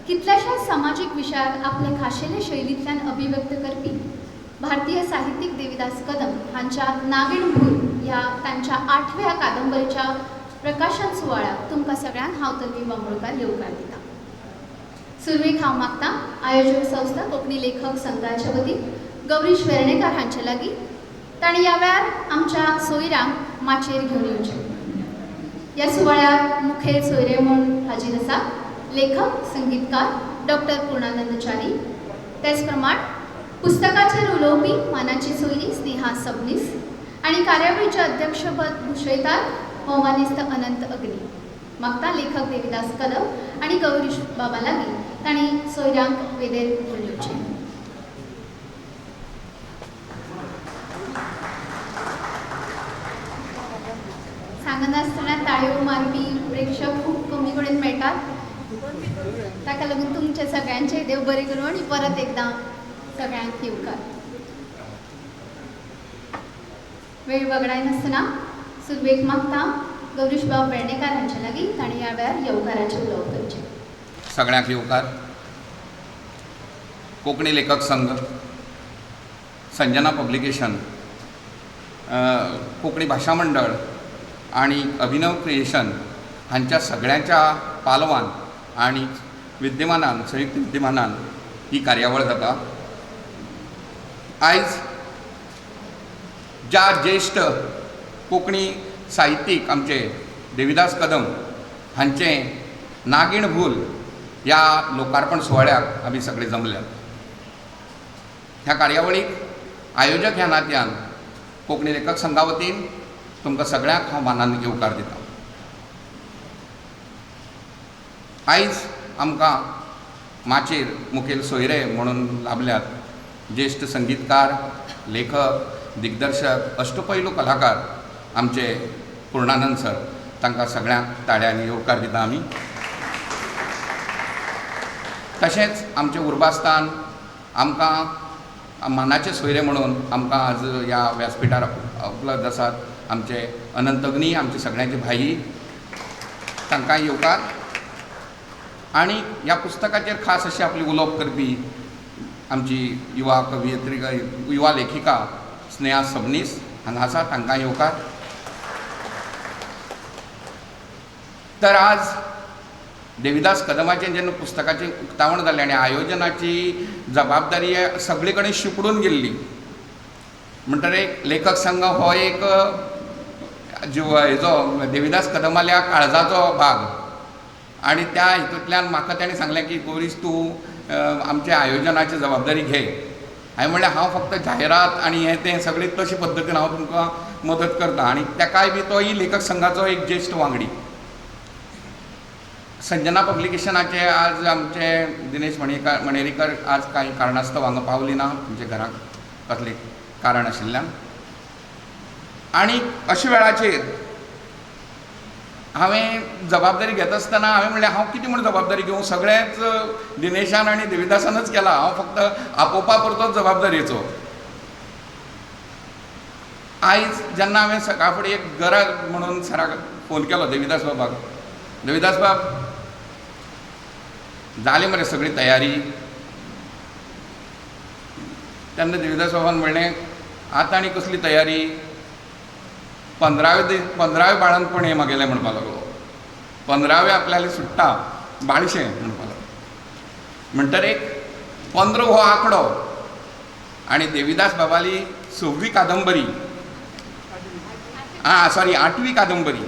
कितल्याशाच समाजीक विशयाक आपले खाशेले शैलींतल्यान अभिव्यक्त करपी भारतीय साहित्यीक देविदास कदम हांच्या नागीण भूल ह्या तांच्या 8व्या कादंबरीच्या प्रकाशन सुवाळ्याक तुमकां सगळ्यांक हांव तन्वी बांबोळकार येवकार दिता. सुरवेक हांव मागता आयोजक संस्था कोंकणी लेखक संघाच्या वतीन गौरीश वेर्णेकार हांचे लागीं तांणी ह्या वेळार आमच्या सोयऱ्यांक माचयेर घेवन येवचें. ह्या सुवाळ्याक मुखेल सोयरे म्हूण हाजीर आसा लेखक संगीतकार डॉक्टर पूर्णानंद च्यारी, तेच प्रमाण पुस्तकाचेर उलोवपी मानाची सोयरी स्नेहा सबनीस आनी कार्यावळीचे अध्यक्षपद भुशयतात भोवमानेस्त अनंत अग्नी. मागता लेखक देविदास कदम आनी गौरीश बाबा लागीं तांणी सोयऱ्यांक वेदेर घेवन येवचें. सांगनासतना ताळयो मारपी प्रेक्षक खूब कमी कडेन मेळटात, ताका लागून तुमचे सगळ्यांचे देव बरें करूं आनी परत एकदां सगळ्यांक येवकार. वेळ वगडायनासतना सुरवेक मागता गौरीश बाब वेर्णेकार हांचे लागीं तांणी ह्या वेळार येवकाराचें उलोवप करचें. सगळ्यांक येवकार. कोंकणी लेखक संघ, संजना पब्लिकेशन, कोंकणी भाशा मंडळ आनी अभिनव क्रिएशन हांच्या सगळ्यांच्या पालवान आनी विद्यमानान, संयुक्त विद्यमानान ही कार्यावळ जाता. आयज ज्या ज्येश्ठ कोंकणी साहित्यीक आमचे देविदास कदम हांचें नागीण भूल ह्या लोकार्पण सुवाळ्याक आमी सगळे जमल्यात. ह्या कार्यावळीक आयोजक ह्या नात्यान कोंकणी लेखक संघा वतीन तुमकां सगळ्यांक हांव मानान येवकार दितां. आयज आमकां माचयेर मुखेल सोयरे म्हणून लाभल्यात ज्येश्ठ संगीतकार, लेखक, दिग्दर्शक, अष्टपैलू कलाकार आमचे पूर्णानंद सर. तांकां सगळ्यांक ताळ्यांनी येवकार दिता आमी. तशेंच आमचें उर्बास्थान आमकां मानाचे सोयरे म्हणून आमकां आज ह्या व्यासपिठार उपलब्ध आसात आमचे अनंत अग्नी, आमचे सगळ्यांचे भाई, तांकां येवकार. आनी ह्या पुस्तकाचेर खास अशें आपलें उलोवप करपी आमची युवा कवियत्री, युवा लेखिका स्नेहा सबनीस हांगा आसा, तांकां येवकार. तर आज देविदास कदमाचें जेन्ना पुस्तकाचें उक्तावण जालें आनी आयोजनाची जबाबदारी सगळे कडेन शिंपडून गेल्ली, म्हणटकीर एक लेखक संघ हो एक जीव हेजो देविदास कदमाल्या काळजाचो भाग. आनी त्या हितूंतल्यान म्हाका ताणें सांगलें की गौरीश तूं आमच्या आयोजनाची जबाबदारी घे. हांवें म्हणलें हांव फक्त जायरात आनी हें तें सगळें तशे पद्दतीन हांव तुमकां मदत करता. आनी ताकाय बी तोय लेखक संघाचो एक ज्येश्ठ वांगडी. संजना पब्लिकेशनाचे आज आमचे दिनेश मणेरीकर आज कांय कारणास्तव हांगा पावली ना, तुमच्या घराक कसलें कारण आशिल्ल्यान. आनी अशा वेळाचेर हांवें जबाबदारी घेता आसतना हांवें म्हणलें हांव कितें म्हूण जबाबदारी घेवं, सगळेंच दिनेशान आनी देविदासानच केलां, हांव फक्त आपोवपा पुरतोच जबाबदारेचो. आयज जेन्ना हांवें सकाळ फुडें एक गरज म्हणून सराक फोन केलो, देविदास बाबाक, देविदास बाब जाली मरे सगळी तयारी? तेन्ना देविदास बाबान म्हणलें आतां आनी कसली तयारी, 15व्या बाळंतपण हें म्हागेलें म्हणपाक लागलो, 15व्या आपल्याला सुट्टा बाळशें म्हणपाक लागलो. म्हणटर एक 15 हो आंकडो आनी देविदास बाबाली 6वी कादंबरी, सॉरी 8वी कादंबरी,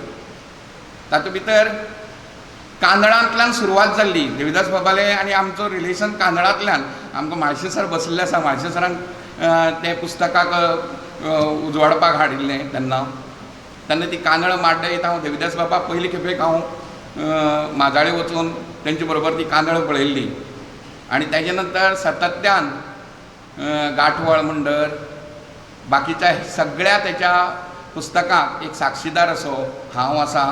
तातूंत भितर कांदळांतल्यान सुरवात जाल्ली देविदास बाबाले आनी आमचो रिलेशन कांदळांतल्यान. आमकां म्हाळशे सर बसलेले आसा, म्हाळशे सरान तें पुस्तकाक उजवाडपाक हाडिल्लें. तेन्ना तेन्ना ती कांदळ माड्डयत हांव देविदास बाबा पयले खेपेक हांव माजाळे वचून तेंचे बरोबर ती कांदळ पळयल्ली. आनी तेजे नंतर सातत्यान गांठवळ म्हणटर बाकीच्या सगळ्या तेच्या पुस्तकांक एक साक्षीदार असो हांव आसा,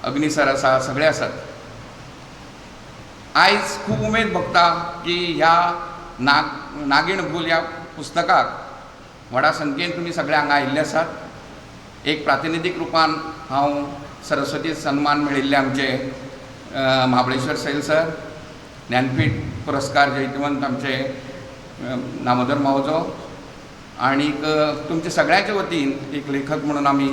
अग्नी सर आसा, सगळे आसात. आयज खूब उमेद भोगता की ह्या नागीण भूल ह्या पुस्तकाक व्हडा संख्येन तुमी सगळे हांगा आयिल्ले आसात. एक प्रातिनिधीक रुपान हांव सरस्वती सन्मान मेळिल्ले आमचे महाबळेश्वर सैल सर, ज्ञानपीठ पुरस्कार जैतवंत आमचे दामोदर मावजो आणीक तुमच्या सगळ्यांच्या वतीन एक लेखक म्हणून आमी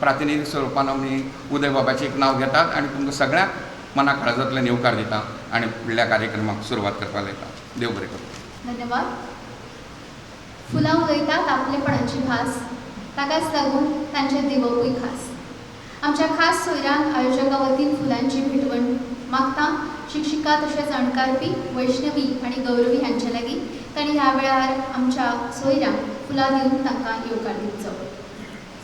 प्रातिनिधीक स्वरुपान आमी उदय बाबाचें एक नांव घेतात आनी तुमकां सगळ्यांक मना काळजांतल्यान येवकार दिता आनी फुडल्या कार्यक्रमाक सुरवात करपाक लायता. देव बरें करूं. धन्यवाद. फुलां उलयतात आपलेपणाची भास, ताकाच लागून तांचें दिवपूय खास. आमच्या खास सोयऱ्यांक आयोजका वतीन फुलांची भेटवण मागता. शिक्षिका तशेंच अणकारपी वैष्णवी आनी गौरवी हांचे लागीं तांणी ह्या वेळार आमच्या सोयऱ्यांक फुलां दिवन तांकां येवकार दिवचो.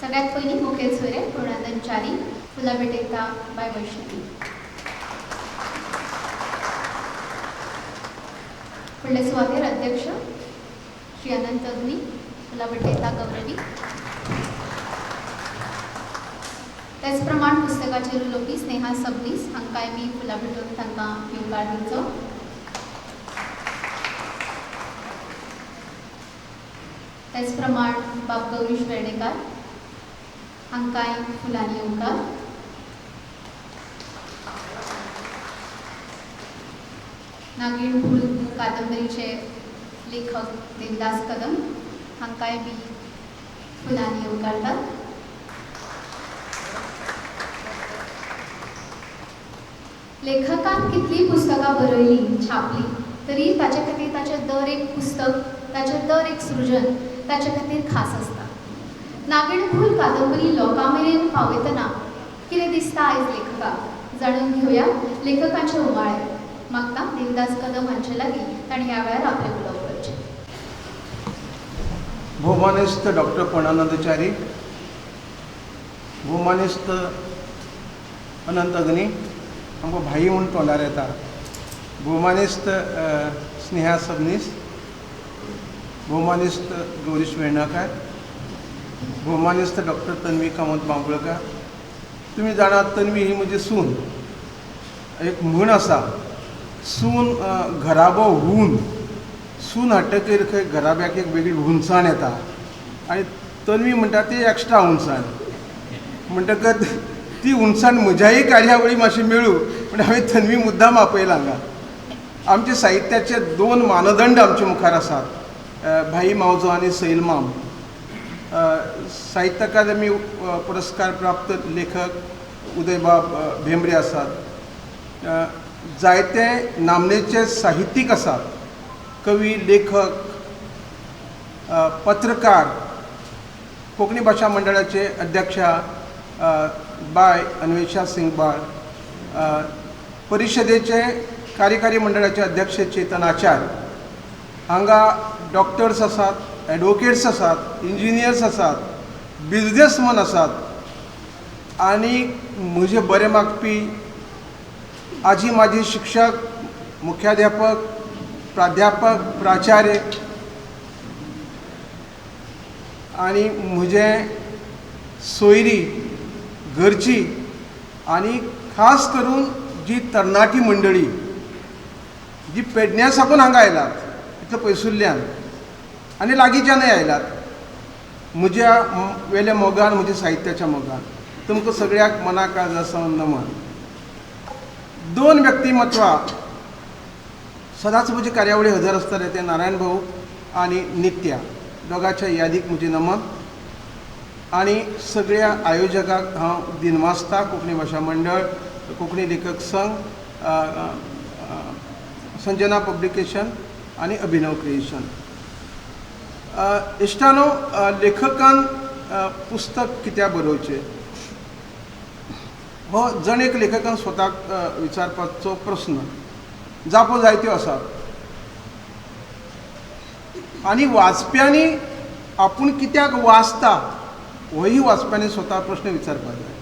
सगळ्यात पयलीं मुखेल सोयरे पूर्णानंद च्यारी फुलां भेटयता बाय वैष्णवी. फुडले सुवातेर अध्यक्ष श्री अनंत अग्नी फुलां भेटयता गौरवी. त्याच प्रमाण पुस्तकाचेर उलोवपी स्नेहा सबनीस हांकांय बी फुलां भेटोवन तांकां येवकार दिवचो. त्याच प्रमाण बाब गौरीश वेर्णेकार हांकांय फुलांनी येवकार. नागीण भूल कादंबरीचे लेखक देवदास कदम हांकांय बी फुलांनी येवकारतात. लेखकान कितलीं पुस्तकां बरयलीं छापलीं तरी ताचे खातीर ताचें दर एक पुस्तक, ताचें दर एक सृजन ताचे खातीर खास आसता. नागीण भूल कादंबरी लोकां मेरेन पावयतना कितें दिसता आयज लेखकाक जाणून घेवया लेखकांचे उमाळे. मागता देवदास कदम हांचे लागीं तांणी ह्या वेळार आपलें उलोवप करचें. भोवमानेस्त डॉक्टर पूर्णानंद च्यारी, भोवमानेस्त अनंत अग्नी, आमकां भाई म्हूण तोंडार येता, भोवमानेस्त स्नेहा सबनीस, भोवमानेस्त गौरीश वेर्णेकार, भोवमानेस्त डॉक्टर तन्वी कामत बांबोळकार. तुमी जाणात तन्वी ही म्हजी सून. एक म्हण आसा, सून घराबो हून. सून हाडटकीर खंय घराब्याक एक वेगळी हुनसाण येता आनी तन्वी म्हणटा ती एक्स्ट्रा हुनसाण. म्हणटकच ती हुनसाण म्हज्याय कार्यावळी मातशी मेळूं पूण हांवें तन्वी मुद्दाम आपयला हांगा. आमचे साहित्याचे दोन मानदंड आमचे मुखार आसात, भाई मावजो आनी सैल माम. साहित्य अकादमी पुरस्कार प्राप्त लेखक उदयबाब भेंब्रे आसात, जायते नामनेचे साहित्यीक आसात, कवी, लेखक, पत्रकार, कोंकणी भाशा मंडळाचे अध्यक्षा बाय अन्वेषा सिंगबाळ, परिशदेचे कार्यकारी मंडळाचे अध्यक्ष चेतन आचार्य. हांगा डॉक्टर्स आसात, एडवोकेट्स आसात, इंजिनियर्स आसात, बिजनेसमन आसात आनी म्हजें बरें मागपी आजी म्हाजी शिक्षक, मुख्याध्यापक, प्राध्यापक, प्राचार्य आनी म्हजें सोयरी, घरची आनी खास करून जी तरणाटी मंडळी जी पेडण्या साकून हांगा आयलात, इतले पयसुल्ल्यान आनी लागींच्यानय आयलात, म्हज्या वेल्या मोगान, म्हज्या साहित्याच्या मोगान तुमकां सगळ्याक मना काळजा सावन नमन. दोन व्यक्तिमत्वां सदांच म्हजी कार्यावळी हजर आसताले, ते नारायण भाऊ आनी नित्या, दोगांच्या यादीक म्हजें नमन. आनी सगळ्या आयोजकांक हांव दिनवासता. कोंकणी भाशा मंडळ, कोंकणी लेखक संघ, संजना पब्लिकेशन आनी अभिनव क्रिएशन. इश्टानो, लेखकान पुस्तक कित्याक बरोवचें हो जण एक लेखकान स्वताक विचारपाचो प्रस्न. जापो जायत्यो आसात आनी वाचप्यांनी आपूण कित्याक वाचता होय वाचप्यांनी स्वता प्रस्न विचारपाक जाय.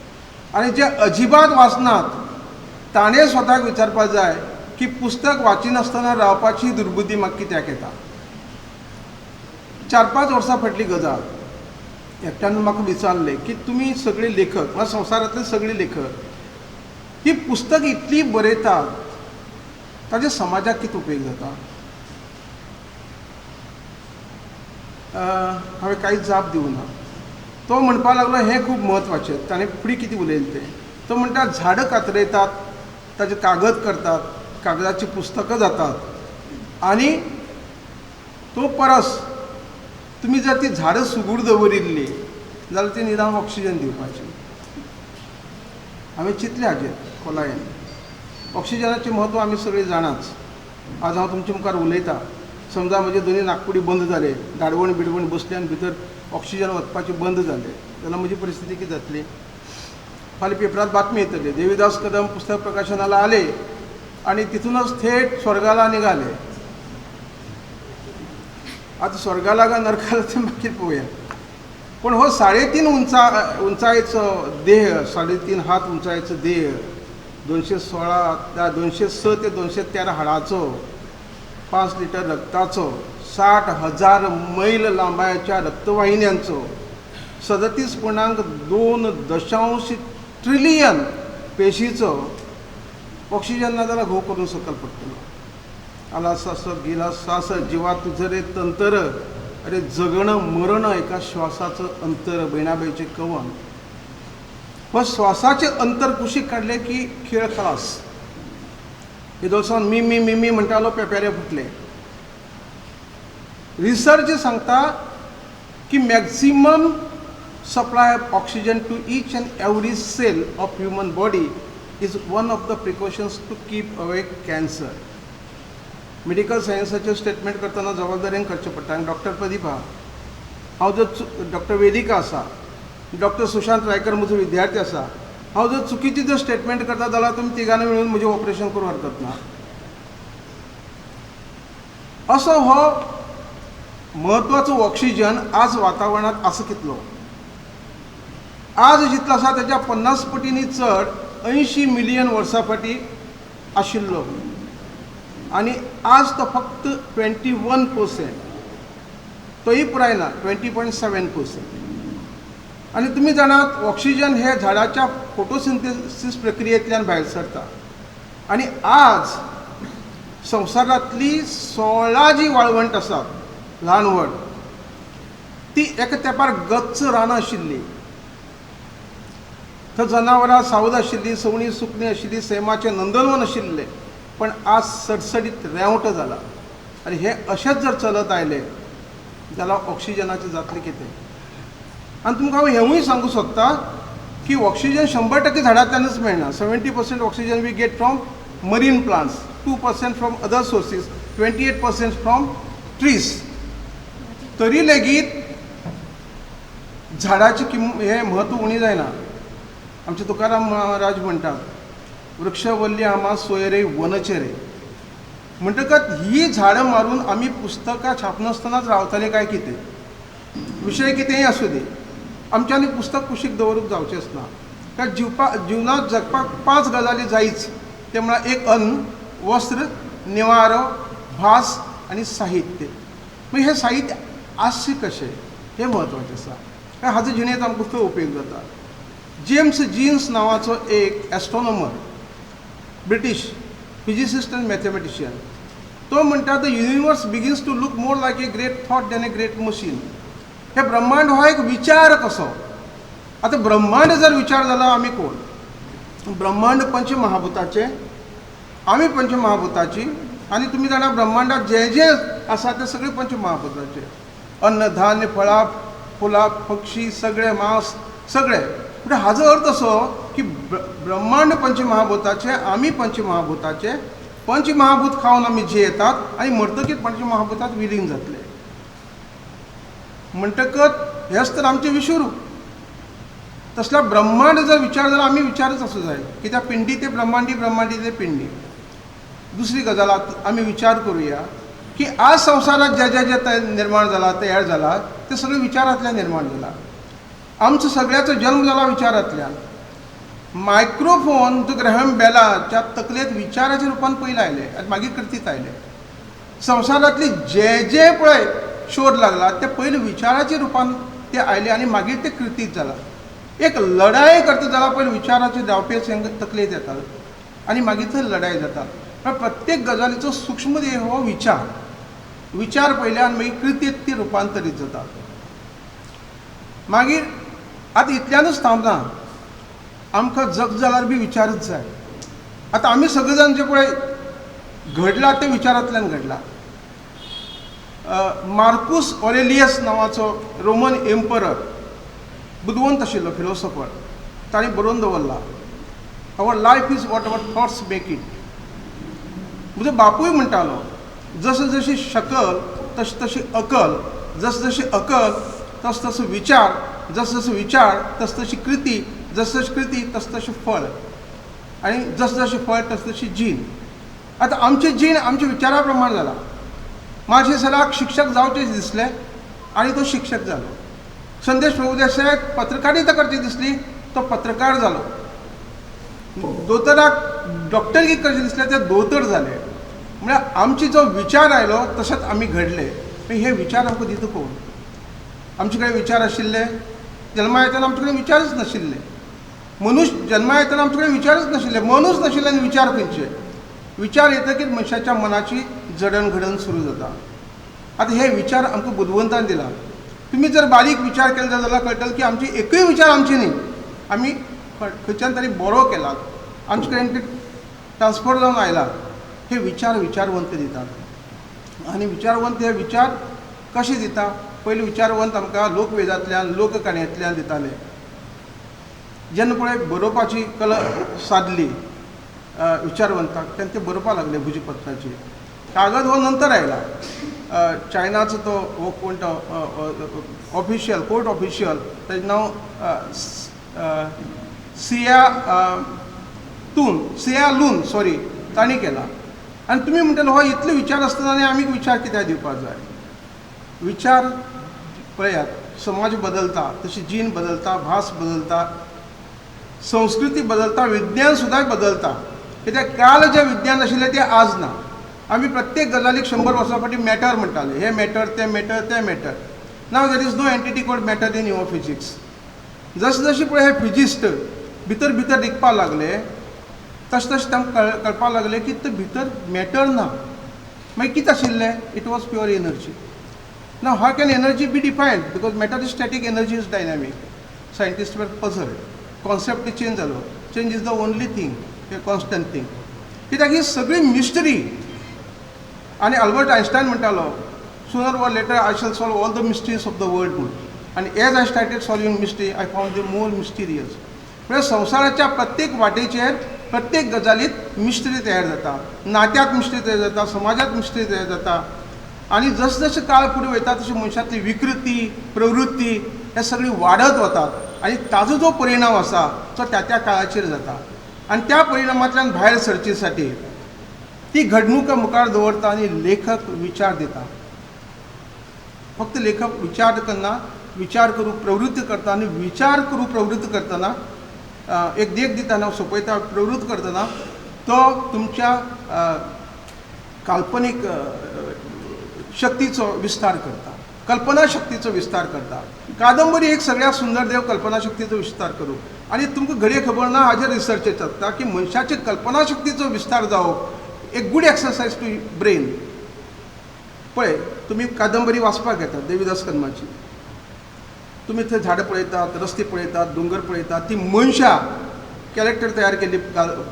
आनी जे अजिबात वाचनात ताणें स्वताक विचारपाक जाय की पुस्तक वाचिनासतना रावपाची दुर्बुद्धी म्हाका कित्याक येता. 4-5 वर्सां फाटली गजाल, एकट्यान म्हाका विचारलें की तुमी सगळे लेखक, वा संवसारांतले सगळे लेखक, ही पुस्तक इतली बरयतात ताजे समाजाक कितें उपेग जाता? हांवें कांयच जाप दिवना. तो म्हणपाक लागलो हें खूब म्हत्वाचें. ताणें फुडें कितें उलयलें तें, तो म्हणटा झाडां कातरयतात, ताजें कागद करतात, कागदाची पुस्तकां जातात. आनी तो परस तुमी जर ती झाडां सुगूर दवरिल्ली जाल्यार ती निदान ऑक्सिजन दिवपाची. हांवें चिंतलें हाजेर खोलायेन. ऑक्सिजनाचें म्हत्व आमी सगळीं जाणाच. आज हांव तुमचे मुखार उलयतां, समजा म्हजे दोनी नाकपुडी बंद जाले, दाडवण बिडवण बसली आनी भितर ऑक्सिजन वचपाचें बंद जालें जाल्यार म्हजी परिस्थिती कितें जातली? फाल्यां पेपरांत बातमी येतली, देविदास कदम पुस्तक प्रकाशनाला आले आनी तितूनच थेट स्वर्गाला निघाले. आतां स्वर्गाला काय नरकाला तें मागीर पळोवया. पूण हो 3.5 उंचायेचो देह, 3.5 हात उंचायेचो देह, 216 ते 213 हाडाचो, 5 लिटर रक्ताचो, 60,000 मैल लांबायेच्या रक्तवाहिन्यांचो, 37.2 ट्रिलियन पेशीचो ऑक्सिजन ना जाल्यार घोव करून सकयल पडटलो. आला सास गेला सास जिवा तुझं रे तंतर, अरे जगणं मरणं एका श्वासाचं अंतर, बहिणाबाईचें कवन. हो श्वासाचें अंतर कुशीक काडलें की खेळ खलास. येदोळसान मी मी मी मी म्हणटालो, पेपेरे फुटले. रिसर्च सांगता की maximum supply of oxygen to each and every cell of human body is one of the precautions to keep away cancer. Medical सायन्साचें statement करतना जबाबदारीन करचें पडटा. आनी डॉक्टर प्रदीप आहा, हांव जर डॉक्टर वेदिका आसा, डॉक्टर सुशांत रायकर म्हजो विद्यार्थी आसा, हांव जर चुकीची जर स्टेटमेंट करता जाल्यार तुमी तिगांनी मेळून म्हजें ऑपरेशन करूं हरकत ना. असो हो म्हत्वाचो ऑक्सिजन आज वातावरणांत आसा कितलो? आज जितलो आसा तेच्या 50 पटींनी चड 80 मिलियन वर्सां फाटीं आशिल्लो आनी आज तो फक्त 21%, तोय पुराय ना, 20.7%. आनी तुमी जाणात ऑक्सिजन हे झाडाच्या फोटोसिंथेसीस प्रक्रियेंतल्यान भायर सरता. आनी आज संवसारांतली 16 जी वाळवंट आसात ल्हान व्हड, ती एका तेंपार गच्च रानां आशिल्ली. थंय जनावरां सावद आशिल्लीं, सवणीं सुकणीं आशिल्लीं, सैमाचें नंदनवन आशिल्लें. पण आज सडसडीत रेंवट जाला. आनी हें अशेंच जर चलत आयलें जाल्यार ऑक्सिजनाचें जातलें कितें? आनी तुमकां हांव हेंवूय सांगूंक सोदता की ऑक्सिजन 100% झाडांतल्यानच मेळना. 70% oxygen we get from marine plants, 2% from other sources, 28% from trees. तरी लेगीत झाडाचें हें म्हत्व उणें जायना. आमचे तुकाराम महाराज म्हणटात, वृक्षवल्ली आमा सोयरे वनचेरे. म्हणटकच ही झाडां मारून आमी पुस्तकां छापनासतनाच रावतले काय कितें? विशय कितेंय आसूं दी, आमच्यांनी पुस्तक कुशीक दवरूंक जावचेंच ना. कारण जिवनांत जगपाक 5 गजाली जायच, ते म्हळ्यार एक अन्न, वस्त्र, निवारो, भास आनी साहित्य. मागीर हें साहित्य आसचें कशें हें म्हत्वाचें आसा. कारण हाजो जिणेंत आमकां खंय उपयोग जाता. जेम्स जीन्स नांवाचो एक astronomer, British physicist and mathematician, तो म्हणटा the universe begins to look more like a great thought than a great machine. हे ब्रह्मांड हो एक विचार कसो. आतां ब्रह्मांड जर विचार जाला आमी कोण? ब्रह्मांड पंचमहाभूताचें, आमी पंचमहाभूताची. आनी तुमी जाणा ब्रह्मांडात जे जे आसा ते सगळे पंचमहाभूताचे, अन्न धान्य फळां फुलां पक्षी सगळे, मांस सगळे. म्हणजे हाजो अर्थ असो की ब्रह्मांड पंचमहाभूताचे, आमी पंचमहाभूताचे. पंचमहाभूत खावन आमी जियेतात आनी मरतकीर पंचमहाभूतात विलीन जातले. म्हणटकच हेच तर आमचें विश्वरूप. तसल्या ब्रह्मांड जर विचार जाल्यार आमी विचारच आसूं जाय, कित्याक पिंडी ते ब्रह्मांडी, ब्रह्मांडी ते पिंडी. दुसरी गजाल आमी विचार करुया की आज संवसारांत जे जे जे निर्माण जाला, तयार जाला, ते सगळे विचारांतल्यान निर्माण जाला. आमचो सगळ्याचो जल्म जाला विचारांतल्यान. मायक्रोफोन जो ग्रहम बेलाच्या तकलेंत विचाराच्या रुपान पयलीं आयले आनी मागीर कृतींत आयले. संवसारांतली जे जे पळय शोध लागला ते पयलीं विचाराच्या रुपान ते आयले आनी मागीर ते कृतींत जाला. एक लढाय करता जाल्यार पयलीं विचाराचे धांवपेच तकलेंत येतात आनी मागीर थंय लढाय जाता. पण प्रत्येक गजालीचो सूक्ष्म हो विचार, विचार पयले आनी मागीर कृतींत ती रुपांतरीत जाता. मागीर आतां इतल्यानूच थांबना, आमकां जग जाल्यार बी विचारच जाय. आतां आमी सगळे जाण जे पळय घडलां तें विचारांतल्यान घडलां. मार्कुस ऑरेलियस नांवाचो रोमन एम्परर, बुदवंत आशिल्लो, फिलोसोफर, ताणें बरोवन दवरला, our life is what our thoughts make it. म्हजो बापूय म्हणटालो, जशें जशी शकल तशी तशी अकल, जस जशी अकल तस तसो विचार, जस जसो विचार तस तशी कृती, जस जशी कृती तस तशें फळ, आनी जस जशें फळ तस तशी जीण. आतां आमची जीण आमच्या विचारा प्रमाण जाला. म्हाळशी सराक शिक्षक जावचें दिसलें आनी तो शिक्षक जालो. संदेश प्रभुदेसायाक पत्रकारिता करची दिसली, तो पत्रकार जालो. दोतोराक डॉक्टरकी करचें दिसलें, ते दोतोर जाले. म्हळ्यार आमची जो विचार आयलो तशेंच आमी घडले. हे विचार आमकां दिता कोण? आमचे कडेन विचार आशिल्ले जल्मा येतना? आमचे कडेन विचारच नाशिल्ले. मनुष्य जन्मा येतना आमचे कडेन विचारच नाशिल्ले, मनूच नाशिल्ले आनी विचार खंयचे? विचार येतकीर मनशाच्या मनाची जडणघडण सुरू जाता. आतां हे विचार आमकां बुदवंतान दिला. तुमी जर बारीक विचार केले जाल्यार कळटलें की आमची एकूय विचार आमची न्ही, आमी खंयच्यान तरी बरो केला, आमचे कडेन ते ट्रान्सफर जावन आयला. हे विचार विचारवंत दितात. आनी विचारवंत हे विचार कशे दिता? पयलीं विचारवंत आमकां लोकवेदांतल्यान, लोककाणयेंतल्यान दिताले. जेन्ना पळय बरोवपाची कला सादली विचारवंताक, तेन्ना ते बरोवपाक लागले भुजपत्राचेर. कागद हो नंतर आयला. चायनाचो तो हो कोण तो ऑफिशियल, कोर्ट ऑफिशियल, ताजें नांव सिया तून, सिया लून सॉरी, तांणी केला. आनी तुमी म्हणटले हो इतले विचार आसतना आनी आमी विचार कित्याक दिवपाक जाय? विचार पळयात, समाज बदलता तशी जीण बदलता, भास बदलता, संस्कृती बदलता, विज्ञान सुद्दां बदलता. कित्याक काल जें विज्ञान आशिल्लें तें आज ना. आमी प्रत्येक गजालीक 100 वर्सां फाटीं मॅटर म्हणटाले, हें मॅटर, तें मॅटर, तें matter. Now there is no entity called matter in your physics. जशें जशें पळय हे फिजिस्ट भितर भितर रिगपाक लागले तशें तशें तांकां कळपाक लागलें की ते भितर मॅटर ना. मागीर कितें आशिल्लें? It was pure energy. Now how can energy be defined? Because matter is static, energy is dynamic. Scientist were puzzled. Concept change जालो. Change is the only thing, a constant thing. कित्याक ही सगळी mystery. आनी Albert Einstein म्हणटालो, sooner or later I shall solve all the mysteries of the world म्हूण. आनी as I started solving mystery I found the more mysterious. म्हळ्यार संवसाराच्या प्रत्येक वाटेचेर प्रत्येक गजालीत मिस्ट्री तयार जाता. नात्यांत मिस्ट्री तयार जाता, समाजांत मिस्ट्री तयार जाता. आनी जसं जसं काळ फुडें वयता तशी मनशांतली विकृती, प्रवृत्ती हे सगळी वाडत वतात आनी ताजो जो परिणाम आसा तो त्या त्या काळाचेर जाता. आनी त्या परिणामांतल्यान भायर सरचे साठी ती घडणूक मुखार दवरता आनी लेखक विचार दिता. फक्त लेखक विचार करना, विचार करूंक प्रवृत्त करता. आनी विचार करूंक प्रवृत्त करतना एक देख दितना, सोंपयता, प्रवृत्त करतना तो तुमच्या काल्पनीक शक्तीचो विस्तार करता, कल्पना शक्तीचो विस्तार करता. कादंबरी एक सगळ्यात सुंदर देव कल्पना शक्तीचो विस्तार करूं. आनी तुमकां घडये खबर ना, हाजेर रिसर्च चलता की मनशाचे कल्पना शक्तीचो विस्तार जावप एक good exercise to brain. पळय, तुमी कादंबरी वाचपाक घेतात देविदास कदमाची, तुमी थंय झाडां पळयतात, रस्ते पळयतात, दोंगर पळयतात, ती मनशां कॅरेक्टर तयार केल्ली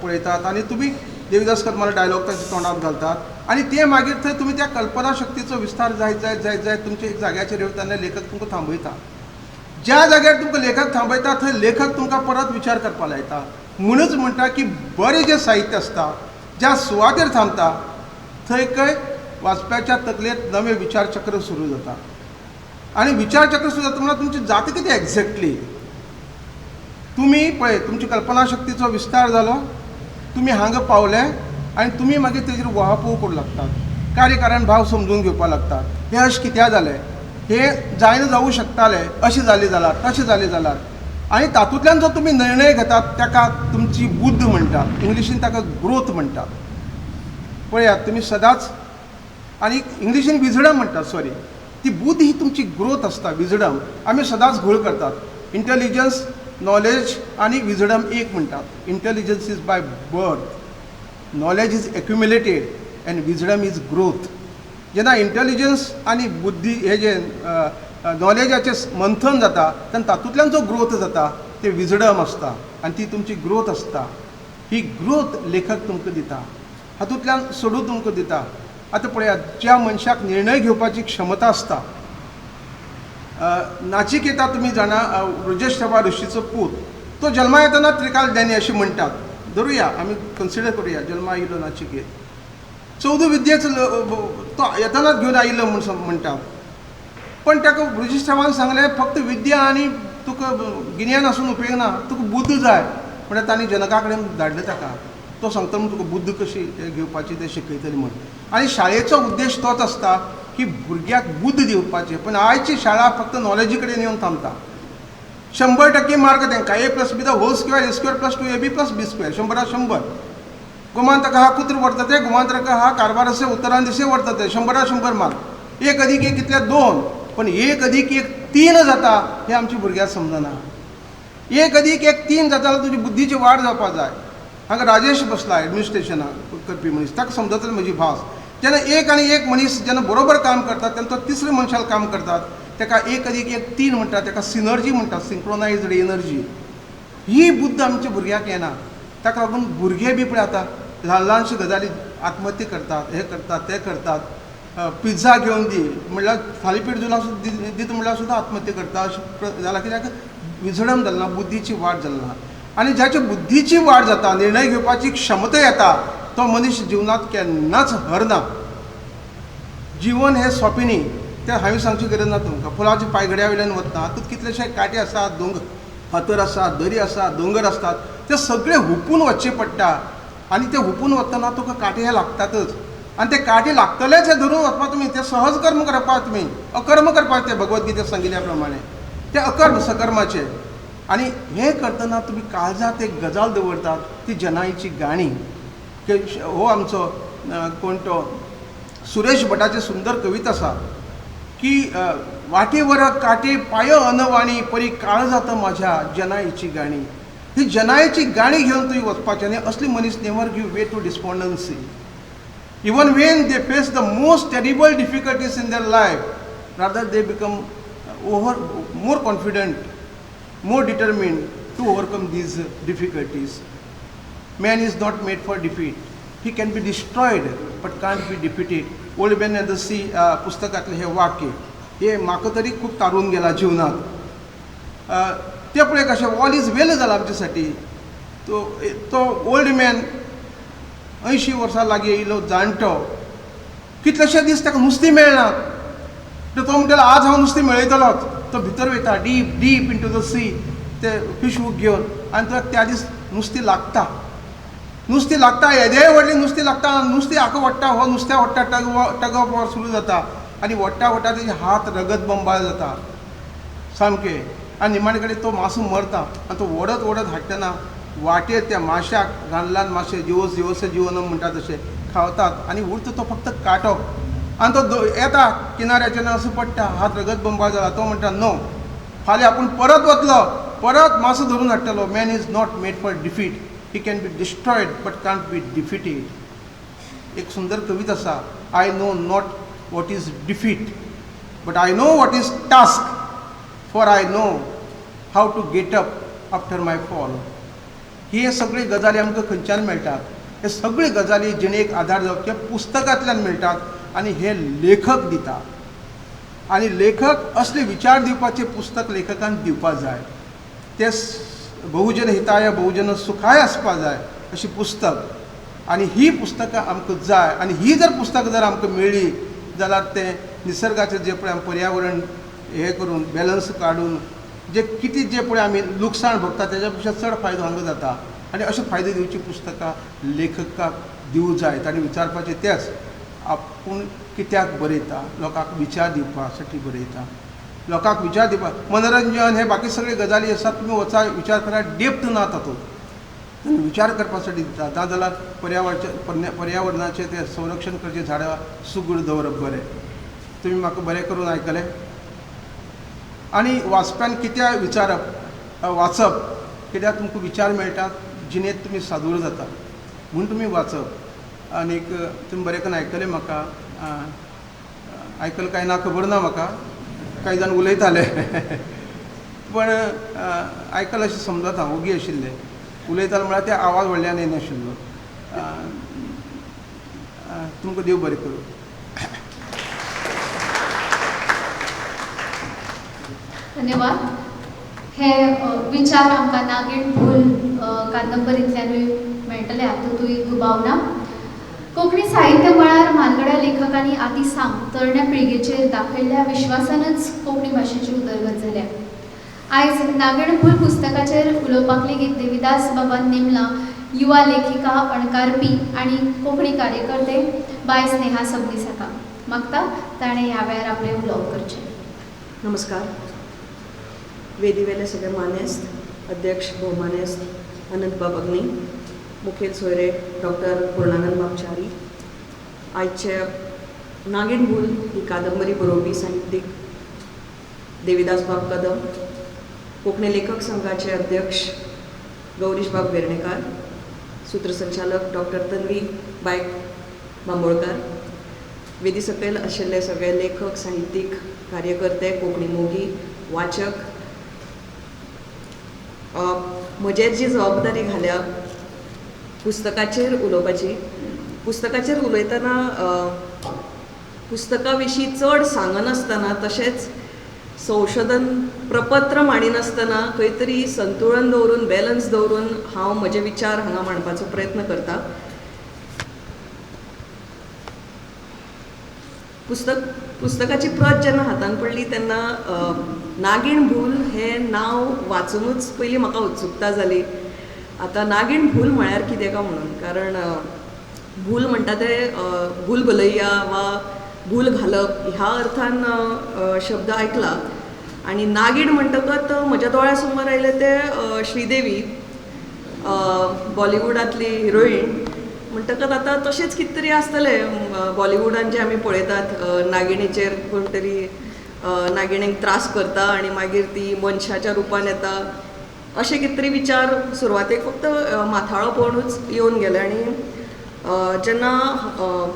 पळयतात आनी तुमी देविदास कदमालो डायलॉग ताच्या तोंडांत घालतात आनी ते मागीर थंय तुमी त्या कल्पना शक्तीचो विस्तार जायत जायत जायत जायत तुमच्या एक जाग्याचेर येवता तेन्ना लेखक तुमकां थांबयता. ज्या जाग्यार तुमकां लेखक थांबयता थंय लेखक तुमकां परत विचार करपाक लायता. म्हणूच म्हणटा की बरें जें साहित्य आसता ज्या सुवातेर थांबता थंय खंय वाचप्याच्या तकलेंत नवें विचारचक्र सुरू जाता. आनी विचारचक्र सुरू जाता म्हणल्यार तुमची जाता कितें एग्जॅक्टली? तुमी पळय, तुमची कल्पना शक्तीचो विस्तार जालो, तुमी हांगा पावले आनी तुमी मागीर तेजेर उहापोह करूंक लागतात, कार्यकारण भाव समजून घेवपाक लागतात. हें अशें कित्याक जालें, हें जायना जावूं शकतालें, अशें जालें जाल्यार, तशें जालें जाल्यार. आनी तातूंतल्यान जो तुमी निर्णय घेतात ताका तुमची बुद्द म्हणटात, इंग्लिशीन ताका ग्रोथ म्हणटात. पळयात तुमी सदांच, आनी इंग्लिशीन विजडम म्हणटात, सॉरी, ती बुद्द ही तुमची ग्रोथ आसता, विजडम. आमी सदांच घोळ करतात, इंटेलिजन्स, नॉलेज आनी विजडम एक म्हणटात. Intelligence is by birth, knowledge is accumulated and wisdom is growth. जेन्ना इंटेलिजन्स आनी बुद्धी हे जे नॉलेजाचें मंथन जाता तेन्ना तातूंतल्यान जो ग्रोथ जाता ते विजडम आसता आनी ती तुमची ग्रोथ आसता. ही ग्रोथ लेखक तुमकां दिता. हातूंतल्यान सोडून तुमकां दिता. आतां पळयात, ज्या मनशाक निर्णय घेवपाची क्षमता आसता, नाचिकेता तुमी जाणा, वृजश्रवा ऋषीचो पूत, तो जल्मा येतना त्रिकाल ज्ञानी अशें म्हणटात. धरुया आमी कन्सिडर करुया, जल्मा आयिल्लो नाचिकेत 14 विद्येच तो येतनाच घेवन आयिल्लो म्हूण म्हणटात. पण ताका वृजश्रवान सांगलें फक्त विद्या आनी तुका गिन्यान आसून उपयोग ना, तुका बुद्द जाय. म्हणल्यार तांणी जनका कडेन धाडलें ताका, तो सांगता म्हूण तुका बुद्द कशी घेवपाची तें शिकयतली म्हूण. आनी शाळेचो उद्देश तोच आसता की भुरग्याक बुद्द दिवपाची. पण आयची शाळा फक्त नॉलेजी कडेन येवन थांबता. 100% मार्क तांकां, A plus B the whole square, A square plus 2ab plus B square, 100 100. Gomantak हा कुत्र वर्तते, गोमांतक हा कारभारस्य उत्तरान दिशे वर्तते, 100 100 मार्क. 1 अधिक 1 कितले 2, पण 1 अधिक 1 3 जाता हें आमच्या भुरग्याक समजना. 1 अधिक 1 3 जाता जाल्यार तुजी बुद्धीची वाड जावपाक जाय. हांगा राजेश बसला एडमिनिस्ट्रेशनाक करपी मनीस, ताका समजतलें म्हजी भास. जेन्ना 1 आनी 1 मनीस जेन्ना बरोबर काम करतात तेन्ना तो तिसरे मनशाक काम करतात, ताका 1 अधिक 1 3 म्हणटात, ताका सिनर्जी म्हणटात, सिंक्रोनायज्ड एनर्जी. ही बुद्द आमच्या भुरग्याक येना. ताका लागून भुरगे बी पळय आतां ल्हान ल्हानश्यो गजाली आत्महत्या करतात, हें करतात तें करतात. पिझ्झा घेवन दी म्हणल्यार थालीपीठ जुला दिता म्हणल्यार सुद्दां आत्महत्या करता. अशें जालां कित्याक विजडम जालें ना, बुद्धीची वाड जाली ना. आनी जाच्या बुद्धीची वाड जाता, निर्णय घेवपाची क्षमता येता, तो मनीस जिवनांत केन्नाच हरना. जिवन हें सोंपें न्ही, तें हांवें सांगची गरज ना तुमकां. फुलाच्या पायघड्या वयल्यान वतना हातूंत कितलेशे कांटे आसात, दोंगर फातर आसा, दरी आसा, दोंगर आसतात, ते सगळे हुपून वचचें पडटा. आनी ते हुपून वतना तुका कांटे हे लागतातच, आनी ते कांटे लागतलेच हे धरून वचपा तुमी, ते सहज कर्म करपाक तुमी, अकर्म करपाक, ते भगवद्गीतेत सांगिल्ल्या प्रमाणे ते अकर्म सकर्माचे. आनी हें करतना तुमी काळजांत एक गजाल दवरतात, ती जनाईची गाणी. हो आमचो कोण तो सुरेश भटाची सुंदर कविता आसा की वाटेवर काटे पाय अनवाणी परी काळ जाता माझ्या जनाईची गाणी. ही जनाईची गाणी घेवन तुवें वचपाचें. आनी असली मनीस never give way to despondency. Even when they face the most terrible difficulties in their life, rather they become over more confident, more determined to overcome these difficulties. Man is not made for defeat. He can be destroyed but can't be defeated. Old Man and the Sea पुस्तकांतलें हें वाक्य हें म्हाका तरी खूब तारून गेलां जिवनांत. तें पळय कशें ऑल is वेल जालां आमचे साठी. तो ओल्ड मॅन 80 वर्सां लागीं येयलो जाणटो, कितलेशे दीस ताका नुस्तें मेळना. तो म्हणटालो आज हांव नुस्तें मेळयतलोच. तो भितर वयता deep deep into the sea, ते फीश हूक घेवन, आनी तो त्या दीस नुस्तें लागता, नुस्तें लागता, येदेय व्हडलें नुस्तें लागता, नुस्तें आखो वडटा, हो नुस्त्या वडटा, टग ऑफ वॉर सुरू जाता. आनी वडटा वडटा तेजे हात रगत बंबाळ जाता सामके. आनी निमाणे कडेन तो मासो मरता. आनी तो वडत वडत हाडटना वाटेर त्या माश्याक ल्हान ल्हान माशे जिवोस जिवोस जिवनम म्हणटा तशें खावतात आनी उरता तो फक्त कांटो. आनी तो येता किनाऱ्याचेर असो पडटा, हात रगत बंबाळ जाला. तो म्हणटा नो, फाल्यां आपूण परत वतलो, परत मासो धरून हाडटलो. Man is not made for defeat, he can be destroyed but can't be defeated. एक सुंदर कविता आसा, I know not what is defeat but I know what is task, for I know how to get up after my fall. ही सगळी गजाली आमकां खंयच्यान मेळटात? हे सगळी गजाली जिणेक आदार जावचे पुस्तकांतल्यान मेळटात आनी हे लेखक दिता. आनी लेखक असले विचार दिवपाचे पुस्तक लेखकान दिवपाक जाय. ते बहुजन हिताय बहुजन सुखाय आसपा जाय अशी पुस्तक. आनी ही पुस्तकां आमकां जाय. आनी ही जर पुस्तकां जर आमकां मेळ्ळी जाल्यार तें निसर्गाचें जें पळय पर्यावरण हें करून बॅलन्स काडून जे कितें जें पळय आमी लुकसाण भोगता तेज्या पेक्षा चड फायदो हांगा जाता. आनी अशे फायदे दिवची पुस्तकां लेखकाक दिवं जाय. ताणें विचारपाचें तेंच, आपूण कित्याक बरयता, लोकांक विचार दिवपा साठी बरयता, लोकांक विचार दिवपाक. मनोरंजन हे बाकी सगळे गजाली आसात, तुमी वचा विचार करा, डेप्थ ना तातूंत, विचार करपा साठी दिता. नाजाल्यार पर्यावरणाचें तें संरक्षण करचें, झाडां सुगूर दवरप बरें. तुमी म्हाका बरें करून आयकलें. आनी वाचप्यान कित्याक विचारप, वाचप कित्याक तुमकां विचार मेळटात, जिणेंत तुमी सादूर जाता म्हूण तुमी वाचप. आनीक तुमी बरें करून आयकलें म्हाका, आयकलें काय ना खबर ना म्हाका, कांय जाण उलयताले पण आयकलें अशें समजता, ओगी आशिल्ले, उलयताले म्हळ्यार ते आवाज व्हडल्यान येनाशिल्लो. तुमकां देव बरें करूं. धन्यवाद. हे विचार आमकां नागीण भूल कादंबरींतल्यानूय मेळटले, हातूंतूय दुबाव ना. कोंकणी साहित्य मळार म्हालगड्या लेखकांनी आदी सावन तरण्या पिळगेचेर दाखयल्ल्या विश्वासानच कोंकणी भाशेची उदरगत जाल्या. आयज नागीण भूल पुस्तकाचेर उलोवपाक लेगीत देविदास बाबान नेमला युवा लेखिका, अणकारपी आनी कोंकणी कार्यकर्ते बाय स्नेहा सबनीस हाका. मागता ताणें ह्या वेळार आपलें उलोवप करचें. नमस्कार. वेदीवेले सगळे मानेस्त, अध्यक्ष भोवमानेस्त अनंत बाब अग्नी, मुखेल सोयरे डॉक्टर पूर्णानंद बाब च्यारी, आयचे नागीण भूल ही कादंबरी बरोवपी साहित्यीक देविदास बाब कदम, कोंकणी लेखक संघाचे अध्यक्ष गौरीश बाब वेर्णेकार, सूत्रसंचालक डॉक्टर तन्वी बायक बांबोळकार, वेदी सकयल आशिल्ले सगळे लेखक, साहित्यीक, कार्यकर्ते, कोंकणी मोगी, वाचक, म्हजेर जी जबाबदारी घाल्या पुस्तकाचेर उलोवपाची, पुस्तकाचेर उलयतना पुस्तका विशीं चड सांगनासतना तशेंच संशोधन प्रपत्र मांडिनासतना खंय तरी संतुळन दवरून, बॅलन्स दवरून हांव म्हजे विचार हांगा मांडपाचो प्रयत्न करता. पुस्तकाची प्रत जेन्ना हातान पडली तेन्ना नागीण भूल हें नांव वाचुनूच पयलीं म्हाका उत्सुकता जाली. आतां नागीण भूल म्हळ्यार कितें काय म्हणून, कारण भूल म्हणटा तें भूल भुलैया वा भूल घालप ह्या अर्थान शब्द आयकला, आनी नागीण म्हणटकच म्हज्या दोळ्या समोर आयलें तें श्रीदेवी, बॉलिवूडांतली हिरोईन. म्हणटकच आतां तशेंच कितें तरी आसतलें बॉलिवूडान जें आमी पळयतात, नागिणीचेर कोण तरी नागिणीक त्रास करता आनी मागीर ती मनशाच्या रुपान येता, अशें कितें तरी विचार सुरवातेक फक्त माथाळो पळोवनूच येवन गेले. आनी जेन्ना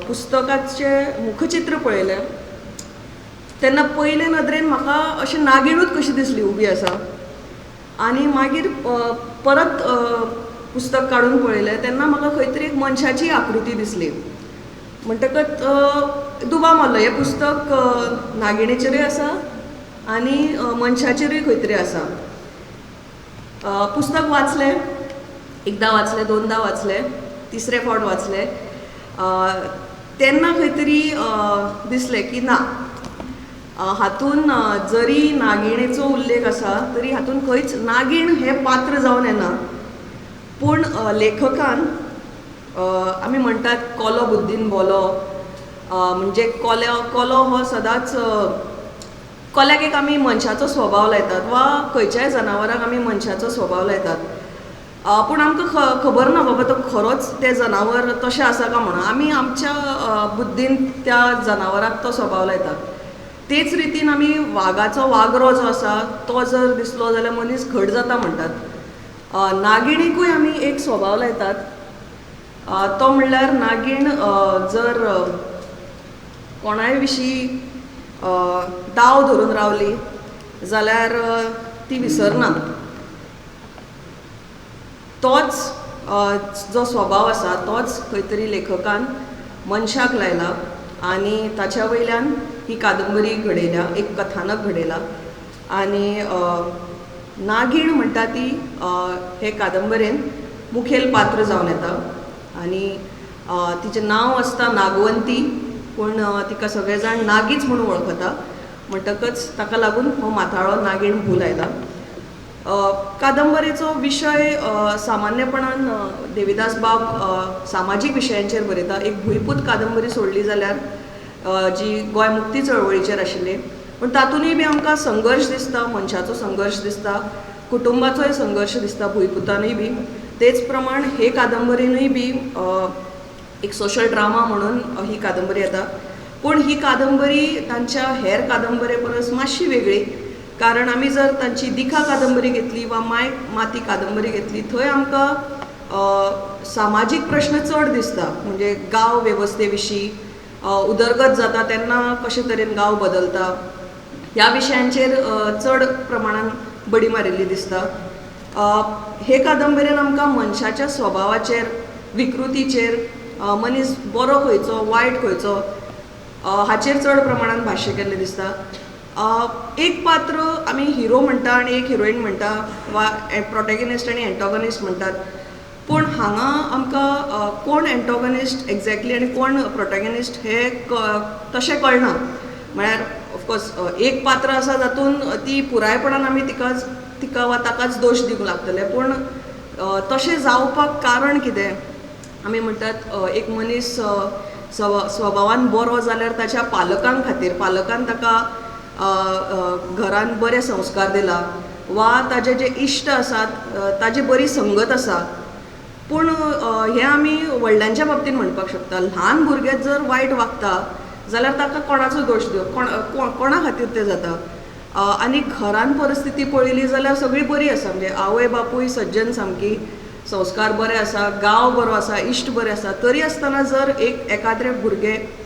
पुस्तकाचें मुखचित्र पळयलें तेन्ना पयले नदरेन म्हाका अशें नागिणूच कशी दिसली उबी आसा, आनी मागीर परत पुस्तक काडून पळयलें तेन्ना म्हाका खंय तरी एक मनशाची आकृती दिसली. म्हणटकच दुबाव मारलो हें पुस्तक नागिणीचेरूय आसा आनी मनशाचेरूय खंय तरी आसा. पुस्तक वाचलें, एकदां वाचलें, दोनदां वाचलें, तिसरे फावट वाचलें, तेन्ना खंय तरी दिसलें की ना, हातून जरी नागिणेचो उल्लेख आसा तरी हातून खंयच नागीण हें पात्र जावन येना, पूण लेखकान आमी म्हणटात कोलो बुद्दीन बोलो, म्हणजे कोलो हो सदांच कोल्याक एक आमी मनशाचो स्वभाव लायतात वा खंयच्याय जनावराक आमी मनशाचो स्वभाव लायतात, पूण आमकां खबर ना बाबा तो खरोच तें जनावर तशें आसा काय म्हणून, आमी आमच्या बुद्दीन त्या जनावराक तो स्वभाव लायतात. तेच रितीन आमी वागाचो वागरो जो आसा तो जर दिसलो जाल्यार मनीस घट जाता म्हणटात. नागिणीकूय आमी एक स्वभाव लायतात, तो म्हणल्यार नागीण जर कोणाय विशीं दाव धरून रावली जाल्यार ती विसरना. तोच जो स्वभाव आसा तोच खंय तरी लेखकान मनशाक लायला आनी ताच्या वयल्यान ही कादंबरी घडयल्या, एक कथानक घडयला. आनी नागीण म्हणटा ती हे कादंबरेन मुखेल पात्र जावन येता आनी तिचें नांव आसता नागवंती, पूण तिका सगळे जाण नागीच म्हणून वळखता, म्हणटकच ताका लागून हो माथाळो नागीण भूल आयला. कादंबरेचो विशय सामान्यपणान देविदास बाब सामाजीक विशयांचेर बरयता. एक भुंयपूत कादंबरी सोडली जाल्यार जी गोंय मुक्ती चळवळीचेर आशिल्ली, पूण तातूंतय बी आमकां संघर्श दिसता, मनशाचो संघर्श दिसता, कुटुंबाचोय संघर्श दिसता भुंयपुतानूय बी. तेच प्रमाण हे कादंबरीनूय बी एक सोशल ड्रामा म्हणून ही कादंबरी येता, पूण ही कादंबरी तांच्या हेर कादंबरे परस मातशी वेगळी, कारण आमी जर तांची दिखा कादंबरी घेतली वा माय माती कादंबरी घेतली थंय आमकां सामाजीक प्रश्न चड दिसता, म्हणजे गांव वेवस्थे विशीं, उदरगत जाता तेन्ना कशे तरेन गांव बदलता ह्या विशयांचेर चड प्रमाणान बडी मारिल्ली दिसता. हे कादंबरेन आमकां मनशाच्या स्वभावाचेर, विकृतीचेर, मनीस बरो खंयचो वायट खंयचो हाचेर चड प्रमाणान भाश्य केल्लें दिसता. एक पात्र आमी हिरो म्हणटा आनी एक हिरोईन म्हणटा वा प्रोटेगनिस्ट आनी एन्टोगनिस्ट म्हणटात, पूण हांगा आमकां कोण एन्टोगनिस्ट एक्झॅक्टली आनी कोण प्रोटेगनिस्ट हे तशें कळना. म्हळ्यार ऑफकोर्स एक पात्र आसा जातून ती पुरायपणान आमी तिका वा ताकाच दोश दिवंक लागतले, पूण तशें जावपाक कारण कितें? आमी म्हणटात एक मनीस स्वभावान बरो जाल्यार ताच्या पालकां खातीर, पालकान ताका घरान बरे संस्कार दिला वा ताजे जे इश्ट आसात ताजी बरी संगत आसा. पूण हें आमी व्हडल्यांच्या बाबतींत म्हणपाक शकता. ल्हान भुरगें जर वायट वागता जाल्यार ताका कोणाचो दोश दिवप, कोणा खातीर तें जाता? आनी घरान परिस्थिती पळयली जाल्यार सगळी बरी आसा, म्हणजे आवय बापूय सज्जन सामकी, संस्कार बरे आसा, गांव बरो आसा, इश्ट बरे आसा, तरी आसतना जर एक एकाद्रें भुरगें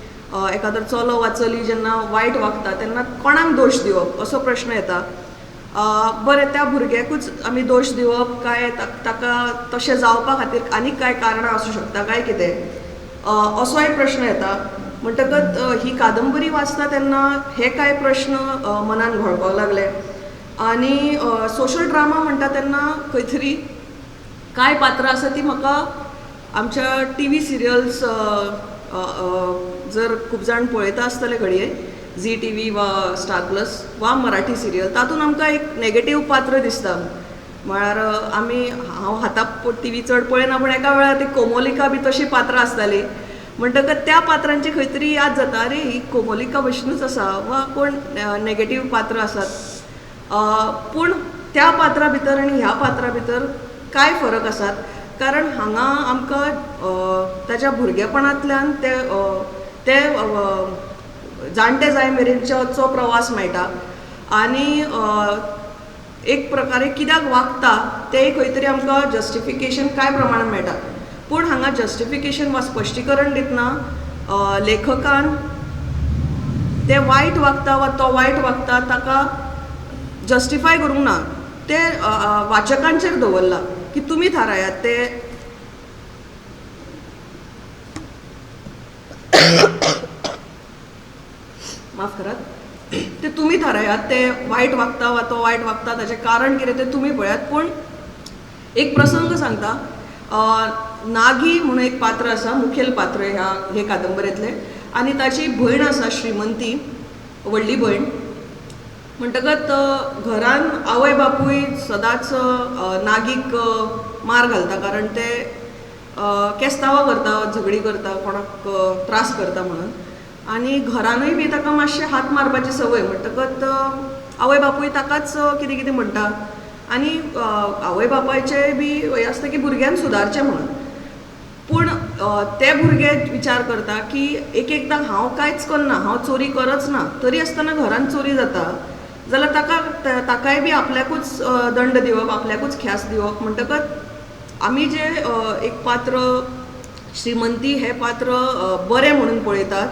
एकाद्रो चलो वा चली जेन्ना वायट वागता तेन्ना कोणाक दोश दिवप असो प्रश्न येता. बरें, त्या भुरग्याकूच आमी दोश दिवप काय ताका तशें जावपा खातीर आनीक कांय कारणां आसूं शकता काय कितें, असोय प्रश्न येता. म्हणटकच ही कादंबरी वाचता तेन्ना हे कांय प्रश्न मनान घोळपाक लागले. आनी सोशल ड्रामा म्हणटा तेन्ना खंय तरी कांय पात्रां आसा ती म्हाका आमच्या टी व्ही सिरियल्स जर खूब जाण पळयता आसतले घडये, झी टी व्ही वा स्टार प्लस वा मराठी सिरियल, तातूंत आमकां एक नेगेटीव पात्र दिसता. म्हळ्यार आमी, हांव आतां टी व्ही चड पळयना, पूण एका वेळार ती कोमोलिका बी तशी पात्रां आसतालीं. म्हणटकच त्या पात्रांची खंय तरी याद जाता, अरे ही कोमोलिका भशेनूच आसा वा कोण नेगेटीव पात्र आसात. पूण त्या पात्रा भितर आनी ह्या पात्रा भितर कांय फरक आसात, कारण हांगा आमकां ताच्या भुरगेपणांतल्यान ते जाणटे जाय मेरेनचो प्रवास मेळटा आनी एक प्रकारे कित्याक वागता तें खंय तरी आमकां जस्टिफिकेशन कांय प्रमाणान मेळटा. पूण हांगा जस्टिफिकेशन वा स्पश्टीकरण दितना लेखकान ते वायट वागता वा तो वायट वागता ताका जस्टिफाय करूंक ना, ते वाचकांचेर दवरलां की तुमी थारायात ते माफ करात, ते तुमी थारायात ते वायट वागता वा तो वायट वागता ताचें कारण कितें तें तुमी पळयात. पूण एक प्रसंग सांगता, नागी म्हणून एक पात्र आसा, मुखेल पात्र ह्या हे कादंबरेंतलें, आनी ताची भयण आसा श्रीमंती, व्हडली भयण. म्हणटकच घरान आवय बापूय सदांच नागीक मार घालता, कारण ते केस्तांवां करता, झगडी करता, कोणाक त्रास करता म्हणून. आनी घरानूय बी ताका मातशें हात मारपाची संवय, म्हणटकच आवय बापूय ताकाच कितें कितें म्हणटा आनी आवय बापायचें बी हें आसता की भुरग्यान सुदारचें म्हणून. पूण ते भुरगे विचार करता की एक एकदां हांव कांयच करना, हांव चोरी करच ना, तरी आसतना घरान चोरी जाता जाल्यार ताका ताकाय बी आपल्याकूच दंड दिवप, आपल्याकूच ख्यास्त दिवप. म्हणटकच आमी जे एक पात्र श्रीमंती हें पात्र बरें म्हणून पळयतात,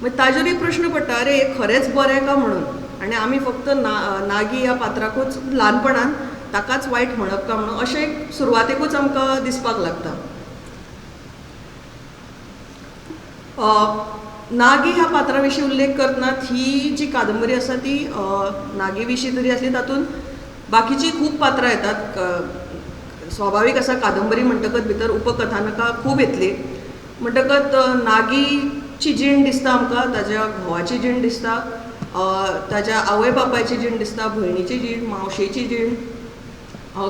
मागीर ताजेरूय प्रश्न पडटा, अरे हे खरेंच बरें का म्हणून. आनी आमी फक्त नागी ह्या पात्राकूच ल्हानपणान ताकाच वायट म्हणप का म्हणून अशें सुरवातेकूच आमकां दिसपाक लागता. नागी ह्या पात्रा विशीं उल्लेख करतना ही जी कादंबरी आसा ती नागी विशीं तरी आसली, तातूंत बाकीचीं खूब पात्रां येतात. स्वाभावीक आसा, कादंबरी म्हणटकच भितर उपकथानकां खूब येतलीं. म्हणटकच नागीची जीण दिसता आमकां, ताज्या घोवाची जीण दिसता, ताज्या आवय बापायची जीण दिसता, भयणीची जीण, मावशेची जीण,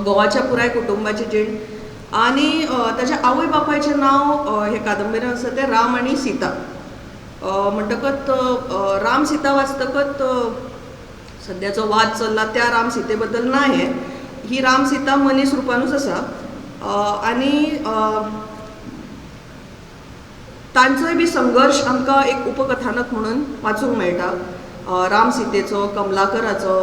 घोवाच्या पुराय कुटुंबाची जीण. आनी ताज्या आवय बापायचें नांव हे कादंबरीन आसा तें राम आनी सीता. म्हणटकच राम सीता वाचतकच सद्याचो वाद चल्ला त्या राम सीते बद्दल ना, हें ही राम सीता मनीस रुपानूच आसा. आनी तांचोय बी संघर्श आमकां एक उपकथानक म्हणून वाचूंक मेळटा. राम सीतेचो, कमलाकराचो,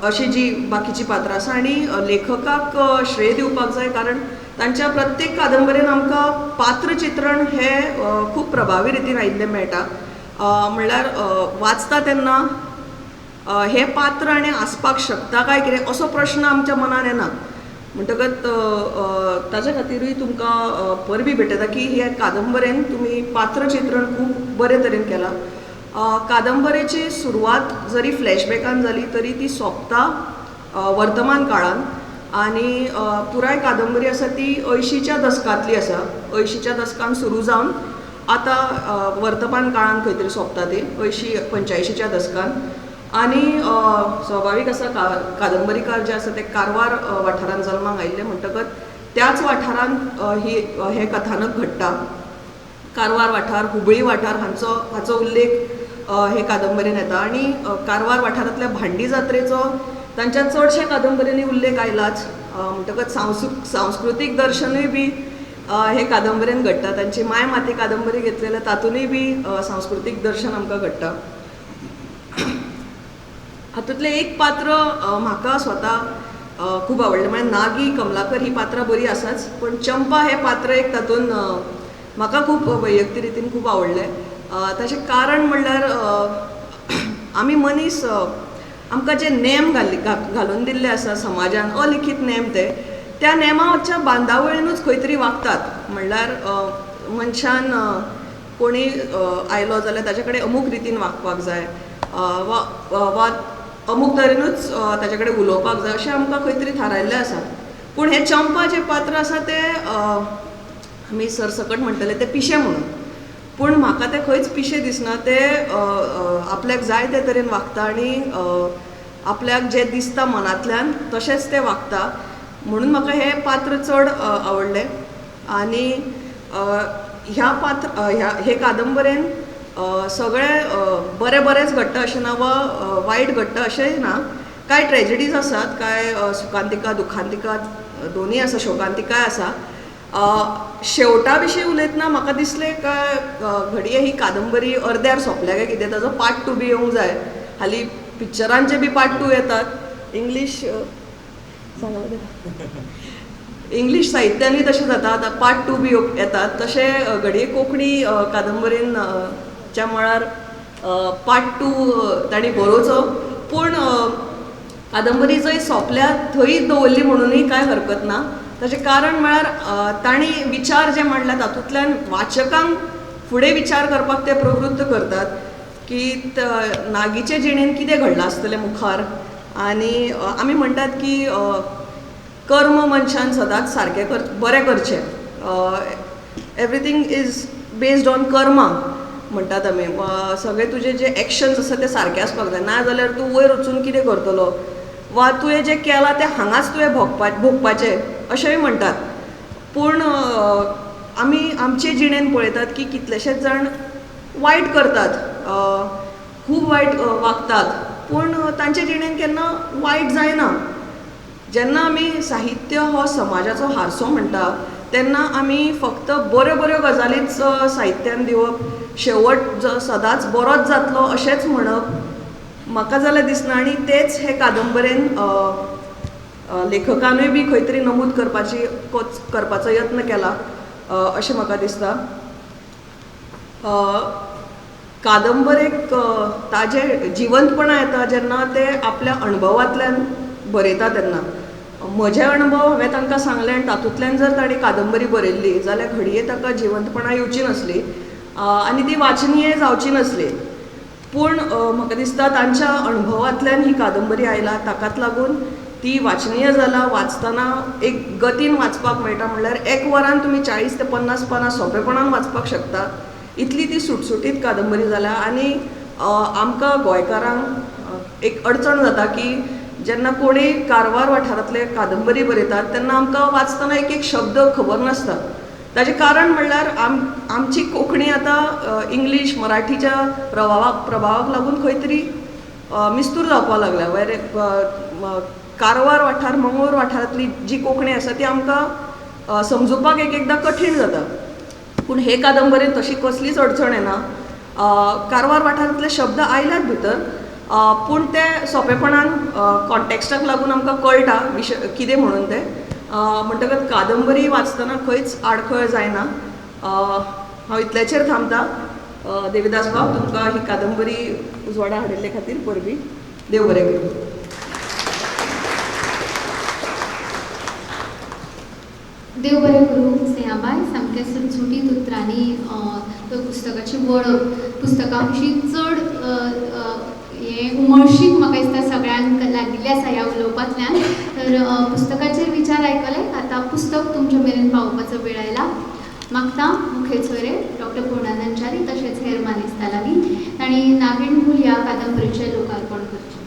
अशी जी बाकीची पात्रां आसा. आनी लेखकाक श्रेय दिवपाक जाय, कारण तांच्या प्रत्येक कादंबरेन आमकां पात्रचित्रण हें खूब प्रभावी रितीन आयिल्लें मेळटा. म्हणल्यार वाचता तेन्ना हें पात्र आनी आसपाक शकता काय कितें असो प्रश्न आमच्या मनान येना. म्हणटकच ताज्या खातीरूय तुमकां परबीं भेटयता की हे कादंबरेन तुमी पात्रचित्रण खूब बरे तरेन केलां. कादंबरेची सुरवात जरी फ्लॅशबॅकान जाली तरी ती सोंपता वर्तमान काळान आनी पुराय कादंबरी आसा ती 80च्या दसकांतली आसा. 80च्या दसकान सुरू जावन आतां वर्तमान काळान खंय तरी सोंपता ती 80-85च्या दसकान. आनी स्वाभावीक आसा कादंबरीकार जे आसा ते कारवार वाठारांत जल्माक आयिल्ले म्हणटकच त्याच वाठारांत ही हें कथानक घडटा. कारवार वाठार, हुबळी वाठार हाचो उल्लेख हे कादंबरेन येता आनी कारवार वाठारांतल्या भांडी जात्रेचो तांच्या चडश्या कादंबऱ्यांनी उल्लेख आयलाच. म्हणटकच सांस्कृतीक दर्शनूय बी हे कादंबरेन घडटा. तांची माय माती कादंबरी घेतलेल्या तातूंतय बी सांस्कृतीक दर्शन आमकां घडटा. हातूंतलें एक पात्र म्हाका स्वता खूब आवडलें, म्हळ्यार नागी कमलाकर ही पात्रां बरी आसाच, पूण चंपा हें पात्र एक तातूंत म्हाका खूब वैयक्तीक रितीन खूब आवडलें. ताचें कारण म्हणल्यार आमी मनीस आमकां जे नेम घालून दिल्ले आसा समाजान, अलिखीत नेम, ते त्या नेमाच्या बांदावळीनूच खंय तरी वागतात. म्हणल्यार मनशान कोणी आयलो जाल्यार ताचे कडेन अमूक रितीन वागपाक जाय वा अमूक तरेनूच ताचे कडेन उलोवपाक जाय अशें आमकां खंय तरी थारायल्लें आसा. पूण हें चंपा जें पात्र आसा तें आमी सरसकट म्हणटले तें पिशें म्हणून, पूण म्हाका तें खंयच पिशें दिसना. तें आपल्याक जाय ते तरेन वागता आनी आपल्याक जें दिसता मनांतल्यान तशेंच तें वागता, म्हणून म्हाका हें पात्र चड आवडलें. आनी ह्या पात्र हे कादंबरेन सगळें बरें बरेंच घडटा अशें ना वा वायट घडटा अशेंय ना. कांय ट्रेजिडीज आसात, कांय सुखांतिका दुखांतिका दोनूय आसा, शोकांतिकाय आसा. शेवटा विशीं उलयतना म्हाका दिसलें काय घडये ही कादंबरी अर्द्यार सोंपल्या काय कितें, ताजो पार्ट 2 बी येवंक जाय. हालीं पिक्चरांचे बी पार्ट 2 येतात, इंग्लीश इंग्लीश साहित्यानूय तशें जाता, आतां पार्ट 2 बी येतात, तशें घडये कोंकणी कादंबरेन च्या मळार पार्ट 2 तांणी बरोवचो. पूण कादंबरी जंय सोंपल्या थंय दवरली म्हणुनूय कांय हरकत ना. ताचें कारण म्हळ्यार तांणी विचार जे मांडला तातूंतल्यान वाचकांक फुडें विचार करपाक ते प्रवृत्त करतात की नागीचे जिणेन कितें घडलां आसतलें मुखार. आनी आमी म्हणटात की कर्म मनशान सदांच सारकें बरें करचें, everything is based on karma म्हणटात आमी. सगळे तुजे जे एक्शन्स आसा ते सारके आसपाक जाय, ना जाल्यार तूं वयर वचून कितें करतलो वा तुवें जें केलां तें हांगाच तुवें भोगपाचें अशेंय म्हणटात. पूण आमी आमचे जिणेन पळयतात की कितलेशेच जाण वायट करतात, खूब वायट वागतात, पूण तांचे जिणेन केन्ना वायट जायना. जेन्ना आमी साहित्य हो समाजाचो हारसो म्हणटा तेन्ना आमी फक्त बऱ्यो बऱ्यो गजालीच साहित्यान दिवप, शेवट सदांच बरोच जातलो अशेंच म्हणप म्हाका जाल्यार दिसना. आनी तेच हे कादंबरेन लेखकानूय बी खंय तरी नमूद करपाचो यत्न केला अशें म्हाका दिसता. कादंबरेक ताजें जिवंतपणा येता जेन्ना ते आपल्या अणभवांतल्यान बरयता तेन्ना. म्हजे अणभव हांवें तांकां सांगले आनी तातूंतल्यान जर तांणी कादंबरी बरयल्ली जाल्यार घडये ताका जिवंतपणा येवची नासली आनी ती वाचनीय जावची नासली. पूण म्हाका दिसता तांच्या अणभवांतल्यान ही कादंबरी आयला, ताकाच लागून ती वाचनीय जाला. वाचतना एक गतीन वाचपाक मेळटा, म्हणल्यार एक वरान तुमी 40 ते 50 पानां सोंपेपणान वाचपाक शकता, इतली ती सुटसुटीत कादंबरी जाल्या. आनी आमकां गोंयकारांक एक अडचण जाता की जेन्ना कोणी कारवार वाठारांतले कादंबरी बरयतात तेन्ना आमकां वाचतना एक एक शब्द खबर नासता. ताचें कारण म्हणल्यार आमची कोंकणी आतां इंग्लीश मराठीच्या प्रभावाक लागून खंय तरी मिस्तूर जावपाक लागल्या. वयर कारवार वाठार, मंगळूर वाठारांतली जी कोंकणी आसा ती आमकां समजुपाक एक एकदां कठीण जाता. पूण हे कादंबरेन तशी कसलीच अडचण येना. कारवार वाठारांतले शब्द आयल्यात भितर, पूण ते सोंपेपणान कॉन्टेक्स्टाक लागून आमकां कळटा विशय कितें म्हणून तें. म्हणटकच कादंबरी वाचतना खंयच आडखळ जायना. हांव इतल्याचेर थांबता. देविदास बाब, तुमकां ही कादंबरी उजवाडा हाडिल्ले खातीर परबीं. देव बरें करूं. देव बरें करूं स्नेहाबाय, सामकें सुटसुटीत उतरांनी पुस्तकाची वळख, पुस्तका विशीं चड हें उमळशीक म्हाका दिसता सगळ्यांक लागिल्ली आसा ह्या उलोवपांतल्यान. तर पुस्तकाचेर विचार आयकले, आतां पुस्तक तुमचे मेरेन पावोवपाचो वेळ आयला. मागता मुखेल सोयरे डॉक्टर पूर्णानंद च्यारी तशेंच हेर मानेस्तां लागीं तांणी नागीण भूल ह्या कादंबरीचें लोकार्पण करचें.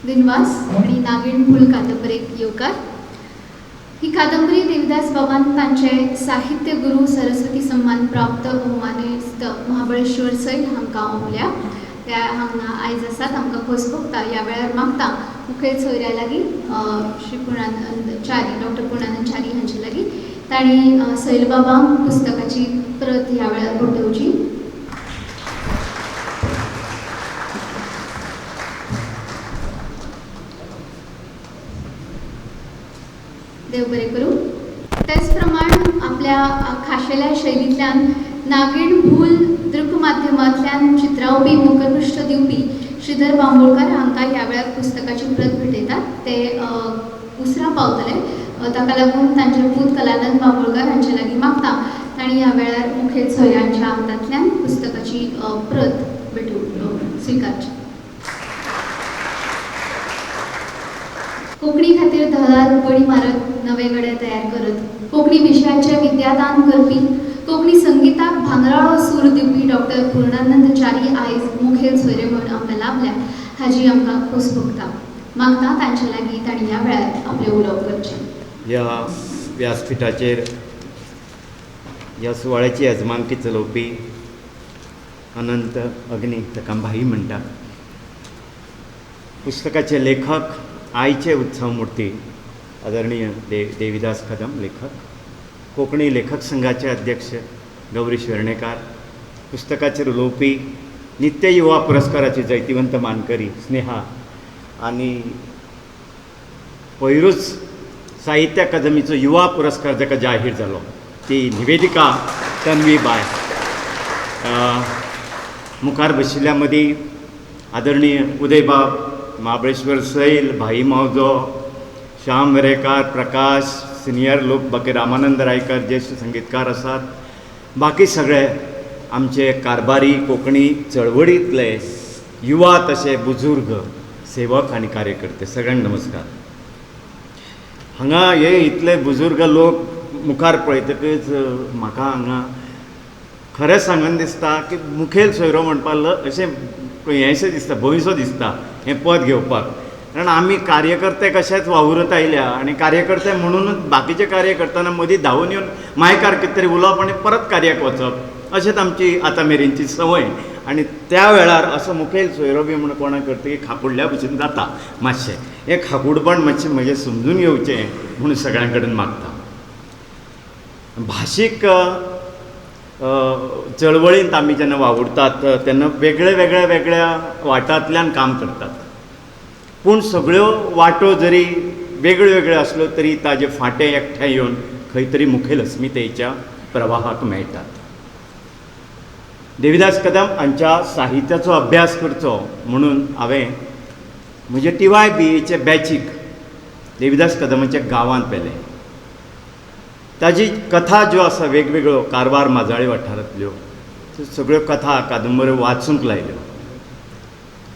दिनवास आनी नागीण भूल कादंबरेक येवकार. ही कादंबरी देविदास बाबान तांचे साहित्य गुरू सरस्वती सन्मान प्राप्त बहुमानेस्त महाबळेश्वर सैल हांकां ओंपल्या. त्या हांगा आयज आसात, आमकां खोस भोगता. ह्या वेळार मागता मुखेल सोयऱ्या लागीं श्री पूर्णानंद च्यारी, डॉक्टर पूर्णानंद च्यारी हांचे लागीं तांणी सैल बाबांक पुस्तकाची प्रत ह्या वेळार भेटोवची. देव बरें करूं. तेच प्रमाण आपल्या खाशेल्या शैलींतल्यान नागीण भूल दृक माध्यमांतल्यान चित्रावपी मुखपृश्ठ दिवपी श्रीधर बांबोळकार हांकां ह्या वेळार पुस्तकाची प्रत भेटयतात. ते उसरां पावतले, ताका लागून तांचे पूत कलानंद बांबोळकार हांचे लागीं मागता तांणी ह्या वेळार मुखेल सोयऱ्यांच्या हातांतल्यान पुस्तकाची प्रत भेटोवन स्विकारची. कोंकणी खातीर धडार बडी मारत नवे गडे तयार करत कोंकणी विशयाचें विद्यादान करपी, कोंकणी संगीताक भांगराळो सूर दिवपी डॉक्टर पूर्णानंद च्यारी आयज मुखेल सोयरे म्हूण आमकां लाभल्या हाजी आमकां खोस भोगता. मागता तांचे लागीं तांणी ह्या वेळार आपलें उलोवप करचें. ह्या व्यासपिठाचेर ह्या सुवाळ्याची येजमानकी चलोवपी अनंत अग्नी ताका भाई म्हणटा, पुस्तकाचे लेखक आयचे उत्सवमूर्ती आदरणीय देविदास कदम लेखक, कोंकणी लेखक संघाचे अध्यक्ष गौरीश वेर्णेकार, पुस्तकाचेर उलोवपी नित्य युवा पुरस्काराची जैतिवंत मानकरी स्नेहा आनी पयरूच साहित्य अकादमीचो युवा पुरस्कार जाका जाहीर जालो ती निवेदिका तन्वी बाय, मुखार बशिल्ल्या मदीं आदरणीय उदयबाब, महाबळेश्वर सैल, भाई मावजो, श्याम वेरेकार, प्रकाश सिनियर लोक, बाकी रामानंद रायकर ज्येश्ठ संगीतकार आसात, बाकी सगळे आमचे कारभारी कोंकणी चळवळींतले युवा तशे बुजुर्ग सेवक आनी कार्यकर्ते सगळ्यांक नमस्कार. हांगा हे इतले बुजुर्ग लोक मुखार पळयतकच म्हाका हांगा खरें सांगन दिसता की मुखेल सोयरो म्हणपाक अशें हेंशें दिसता, भंयसो दिसता हें पद घेवपाक, कारण आमी कार्यकर्ते कशेच वावुरत आयल्या आनी कार्यकर्ते म्हणूनच बाकीचे कार्य करतना मदीं धांवून येवन मायकार कितें तरी उलोवप आनी परत कार्याक वचप अशेंच आमची आतां मेरेनची संवय. आनी त्या वेळार असो मुखेल सोयरो बी म्हूण कोणाक करतकीर खाकुडल्या भशेन जाता मातशें, हें खाकुडपण मातशें म्हजें समजून घेवचें म्हूण सगळ्यां कडेन मागता. भाशीक चळवळींत आमी जेन्ना वावुरतात तेन्ना वेगळे वेगळ्या वेगळ्या वाटांतल्यान काम करतात, पूण सगळ्यो वाटो जरी वेगळ्यो वेगळ्यो आसल्यो तरी ताजे फांटे एकठांय येवन खंय तरी मुखेल अस्मितेच्या प्रवाहाक मेळटात. देविदास कदम हांच्या साहित्याचो अभ्यास करचो म्हणून हांवें म्हजे टीवाय बी एचे बॅचीक देविदास कदमाच्या गांवांत व्हेलें. ताजी कथा ज्यो आसा वेगवेगळ्यो कारवार माजाळी वाठारांतल्यो त्यो सगळ्यो कथा कादंबऱ्यो वाचूंक लायल्यो,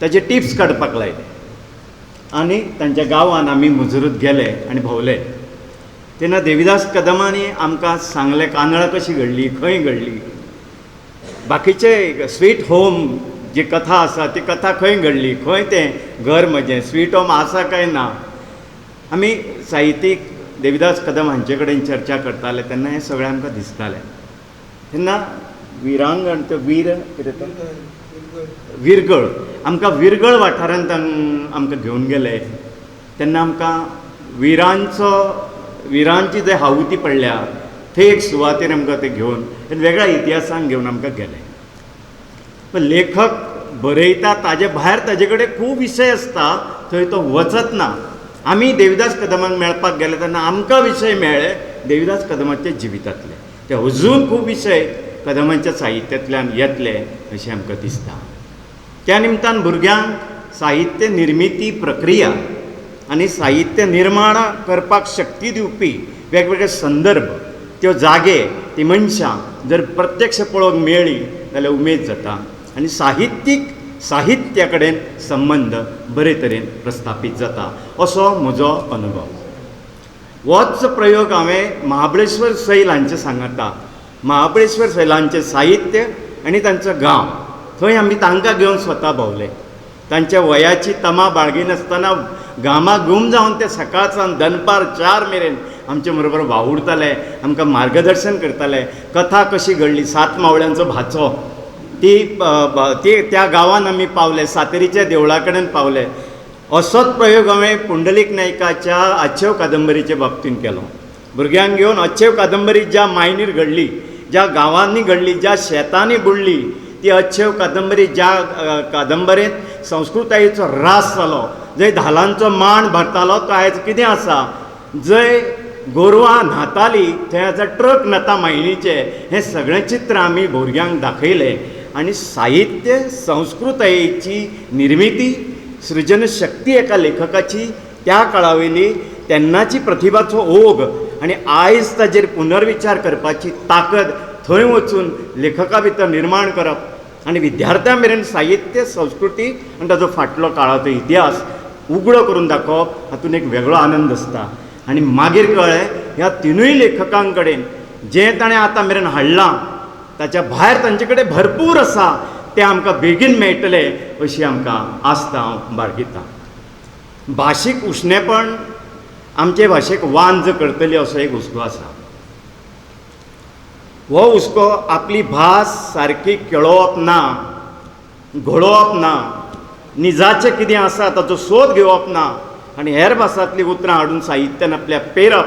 ताजे टिप्स काडपाक लायले आनी तांच्या गांवांत आमी मुजरत गेले आनी भोंवले. तेन्ना देविदास कदमांनी आमकां सांगलें कांदळां कशी घडली, खंय घडली, बाकीचे स्वीट होम जी कथा आसा ती कथा खंय घडली, खंय तें घर म्हजें स्वीट होम आसा काय ना. आमी साहित्यीक देविदास कदम हांचे कडेन चर्चा करताले तेन्ना हें सगळें आमकां दिसतालें. तेन्ना विरांगण तो वीर कितें तो विरगळ, आमकां विरगळ वाठारांत आमकां घेवन गेले तेन्ना आमकां विरांचो विरांची जे हावती पडल्या थंय एक सुवातेर आमकां ते घेवन वेगळ्या इतिहासान घेवन आमकां गेले. पण लेखक बरयता ताजे भायर ताजे कडेन खूब विशय आसता थंय तो वचत ना. आमी देविदास कदमाक मेळपाक गेले तेन्ना आमकां विशय मेळ्ळे देविदास कदमाच्या जिवितांतले, ते अजून खूब विशय कदमाच्या साहित्यांतल्यान येतले अशें आमकां दिसता. त्या निमतान भुरग्यांक साहित्य निर्मिती प्रक्रिया आनी साहित्य निर्माण करपाक शक्ती दिवपी वेगवेगळे संदर्भ, त्यो जागे, ती मनशां जर प्रत्यक्ष पळोवंक मेळ्ळीं जाल्यार उमेद जाता आनी साहित्यीक साहित्या कडेन संबंद बरे तरेन प्रस्थापीत जाता असो म्हजो अनुभव. होच प्रयोग हांवें महाबळेश्वर सैल हांचे सांगाता, महाबळेश्वर सैलांचें साहित्य आनी तांचो गांव, थंय आमी तांकां घेवन स्वता भोंवले. तांच्या वयाची तमा बाळगिनासतना गामा गूम जावन ते सकाळ सावन दनपार 4 मेरेन आमचे बरोबर वावुरताले, आमकां मार्गदर्शन करताले. कथा कशी घडली, 7 मावळ्यांचो भाचो, ती ती त्या गांवान आमी पावले, सातेरीच्या देवळा कडेन पावले. असोच प्रयोग हांवें पुंडलीक नायकाच्या अच्छेव कादंबरीचे बाबतींत केलो. भुरग्यांक घेवन अच्छेव कादंबरी ज्या मायनीर घडली, ज्या गांवांनी घडली, ज्या शेतांनी बुडली, ती अच्छेव कादंबरी ज्या कादंबरेंत संस्कृतायेचो रास जालो, जंय धालांचो मांड भरतालो तो आयज कितें आसा, जंय गोरवां न्हाताली थंय आतां ट्रक न्हाता मायनीचे, हें सगळें चित्र आमी भुरग्यांक दाखयलें. आनी साहित्य संस्कृतायेची निर्मिती, सृजनशक्ती एका लेखकाची त्या काळावयली तेन्नाची प्रतिभाचो ओघ आनी आयज ताजेर पुनर्विचार करपाची ताकद थंय वचून लेखका भितर निर्माण करप आनी विद्यार्थ्यां मेरेन साहित्य, संस्कृती आनी ताजो फाटलो काळाचो इतिहास उगडो करून दाखोवप हातूंत एक वेगळो आनंद आसता. आनी मागीर कळ्ळें ह्या तिनूय लेखकां कडेन जें ताणें आतां मेरेन हाडलां ताच्या भायर तांचे कडेन भरपूर आसा, तें आमकां बेगीन मेळटलें अशी आमकां आस्त हांव बाळगितां. भाशीक उश्णेपण आमचे भाशेक वांज करतली असो एक हुस्को आसा. हो हुस्को आपली भास सारकी केळोवप ना, घोळोवप ना, निजाचें कितें आसा ताचो सोद घेवप ना आनी हेर भासांतलीं उतरां हाडून साहित्यान आपल्या पेरप,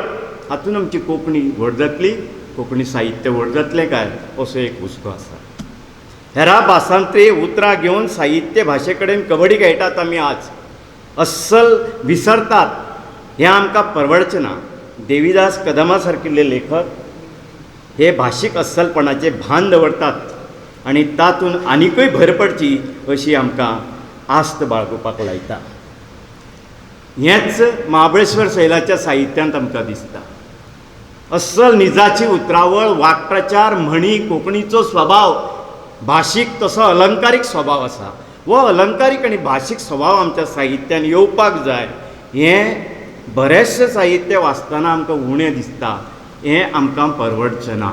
हातूंत आमची कोंकणी व्हड जातली, कोंकणी साहित्य व्हड जातलें काय असो एक हुस्को आसा. हेरा भासांतलीं उतरां घेवन साहित्य भाशे कडेन कबडी खेळटात आमी आज, अस्सल विसरतात, हें आमकां परवडचें ना. देविदास कदमा सारकिल्ले लेखक हे भाशीक अस्सलपणाचें भान दवरतात आनी तातूंत आनिकूय भर पडची अशी आमकां आस्त बाळगुपाक लायता. हेंच महाबळेश्वर सैलाच्या साहित्यांत आमकां दिसता. अस्सल निजाची उतरावळ, वाक्प्रचार, म्हणी, कोंकणीचो स्वभाव, भाशीक तसो अलंकारीक स्वभाव आसा. हो अलंकारीक आनी भाशीक स्वभाव आमच्या साहित्यान येवपाक जाय. हें बरेचशें साहित्य वाचतना आमकां उणें दिसता, हें आमकां परवडचें ना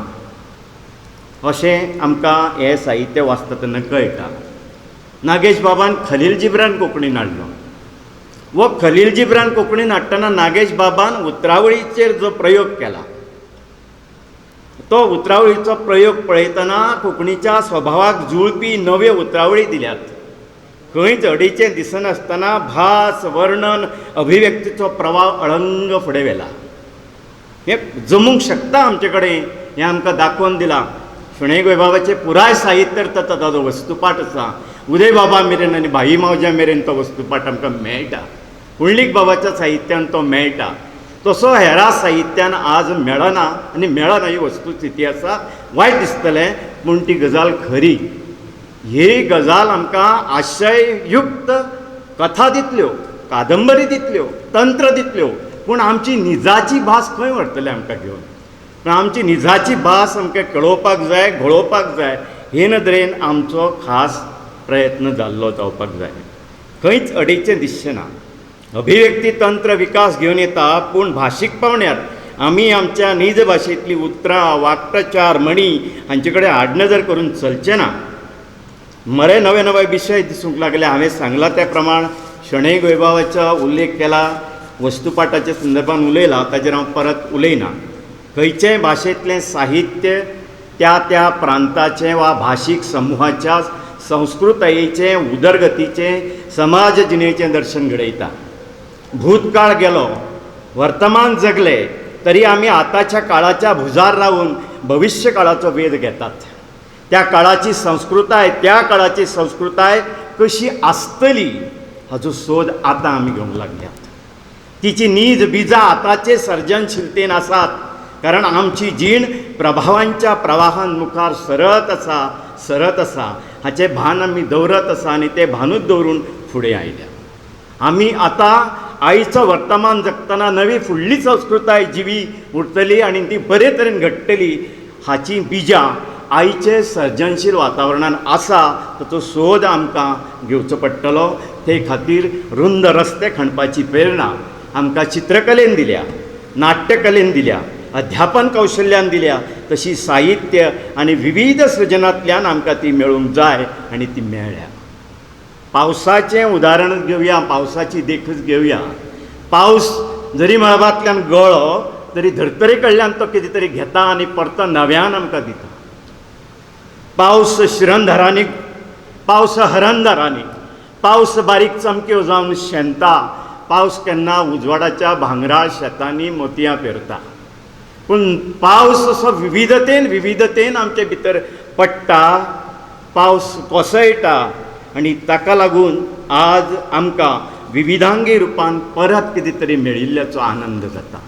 अशें आमकां हें साहित्य वाचता तेन्ना कळटा. नागेश बाबान खलील जिब्रान कोंकणीन हाडलो. वो खलील जिब्रान कोंकणीन हाडटना नागेश बाबान उतरावळीचेर जो प्रयोग केला तो उतरावळीचो प्रयोग पळयतना कोंकणीच्या स्वभावाक जुळपी नव्यो उतरावळी दिल्यात. खंयच अडेचें दिसनासतना भास, वर्णन, अभिव्यक्तीचो प्रवाह अळंग फुडें व्हेला. हें जमूंक शकता आमचे कडेन हें आमकां दाखोवन दिलां. शणै गोंयबाबाचें पुराय साहित्य तर ताजो वस्तुपाठ आसा. उदय बाबा मेरेन आनी भाई मावज्या मेरेन तो वस्तुपाठ आमकां मेळटा. पुंडलीक बाबाच्या साहित्यान तो मेळटा. तसो हेरा साहित्यान आज मेळना आनी मेळना ही वस्तुस्थिती आसा. वायट दिसतलें पूण ती गजाल खरी. ही गजाल आमकां आशययुक्त कथा दितल्यो, कादंबरी दितल्यो, तंत्र दितल्यो, पूण आमची निजाची भास खंय व्हरतले आमकां घेवन? पूण आमची निजाची भास आमकां कळोवपाक जाय, घोळोवपाक जाय. हे नदरेन आमचो खास प्रयत्न जाल्लो जावपाक जाय. खंयच अडेचें दिसचें ना. अभिव्यक्ती तंत्र विकास घेवन येता पूण भाशीक पावंड्यार आमी आमच्या नीज भाशेंतलीं उतरां, वाक्प्रचार, म्हणी हांचे कडेन आडनदर करून चलचें ना. मरे नवे नवे विशय दिसूंक लागले. हांवें सांगलां त्या प्रमाण शणै गोंयबाबाचो उल्लेख केला, वस्तुपाठाच्या संदर्भान उलयलां, ताजेर हांव परत उलयना. खंयचेय भाशेंतलें साहित्य त्या त्या प्रांताचें वा भाशीक समुहाच्या संस्कृतायेचें, उदरगतीचें, समाज जिणेचें दर्शन घडयता. भूतकाळ गेलो, वर्तमान जगले तरी आमी आतांच्या काळाच्या भुजार रावन भविश्य काळाचो वेध घेतात. त्या काळाची संस्कृताय, त्या काळाची संस्कृताय कशी आसतली हाचो सोद आतां आमी घेवंक लागल्यात. तिची नीज बिजां आतांचे सर्जनशीलतेन आसात, कारण आमची जीण प्रभावांच्या प्रवाहान मुखार सरत आसा, सरत आसा. हाचें भान आमी दवरत आसा आनी तें भानूच दवरून फुडें आयल्या. आमी आतां आयचो वर्तमान जगतना नवी फुडली संस्कृताय जिवी उरतली आनी ती बरे तरेन घडटली हाचीं बिजां आयचे सर्जनशील वातावरणान आसा. ताचो सोद आमकां घेवचो पडटलो. ते खातीर रुंद रस्ते खणपाची प्रेरणा आमकां चित्रकलेन दिल्या, नाट्यकलेन दिल्या, अध्यापन कौशल्यान दिल्या, तशी साहित्य आनी विविध सृजनांतल्यान आमकां ती मेळूंक जाय आनी ती मेळ्ळ्या. पावसाचें उदाहरण घेवया, पावसाची देखच घेवया. पावस जरी मळबांतल्यान गळ्ळो तरी धर्तरे कडल्यान तो कितें तरी घेता आनी परतो नव्यान आमकां दिता. पावस शिरंधारांनी, पावस हरंधारांनी, पावस बारीक चमक्यो जावन शेनता, पावस केन्ना उजवाडाच्या भांगराळ शेतांनी मोतयां पेरता. पूण पावस असो विविधतेन विविधतेन आमचे भितर पडटा, पावस कोसळटा आनी ताका लागून आज आमकां विविधांगी रुपान परत कितें तरी मेळिल्ल्याचो आनंद जाता.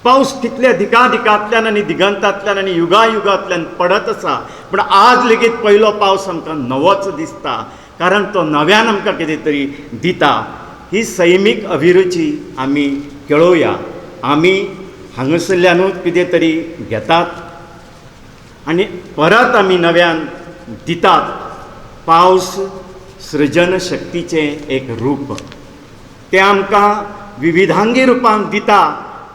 पावस कितल्या दिकादिकांतल्यान आनी दिगंतांतल्यान आनी युगायुगांतल्यान पडत आसा, पूण आज लेगीत पयलो पावस आमकां नवोच दिसता, कारण तो नव्यान आमकां कितें तरी दिता. ही सैमीक अभिरुची आमी केळोवया. आमी हांगासरल्यानूच कितें तरी घेतात आनी परत आमी नव्यान दितात. पावस सृजन शक्तीचें एक रूप, तें आमकां विविधांगी रुपान दिता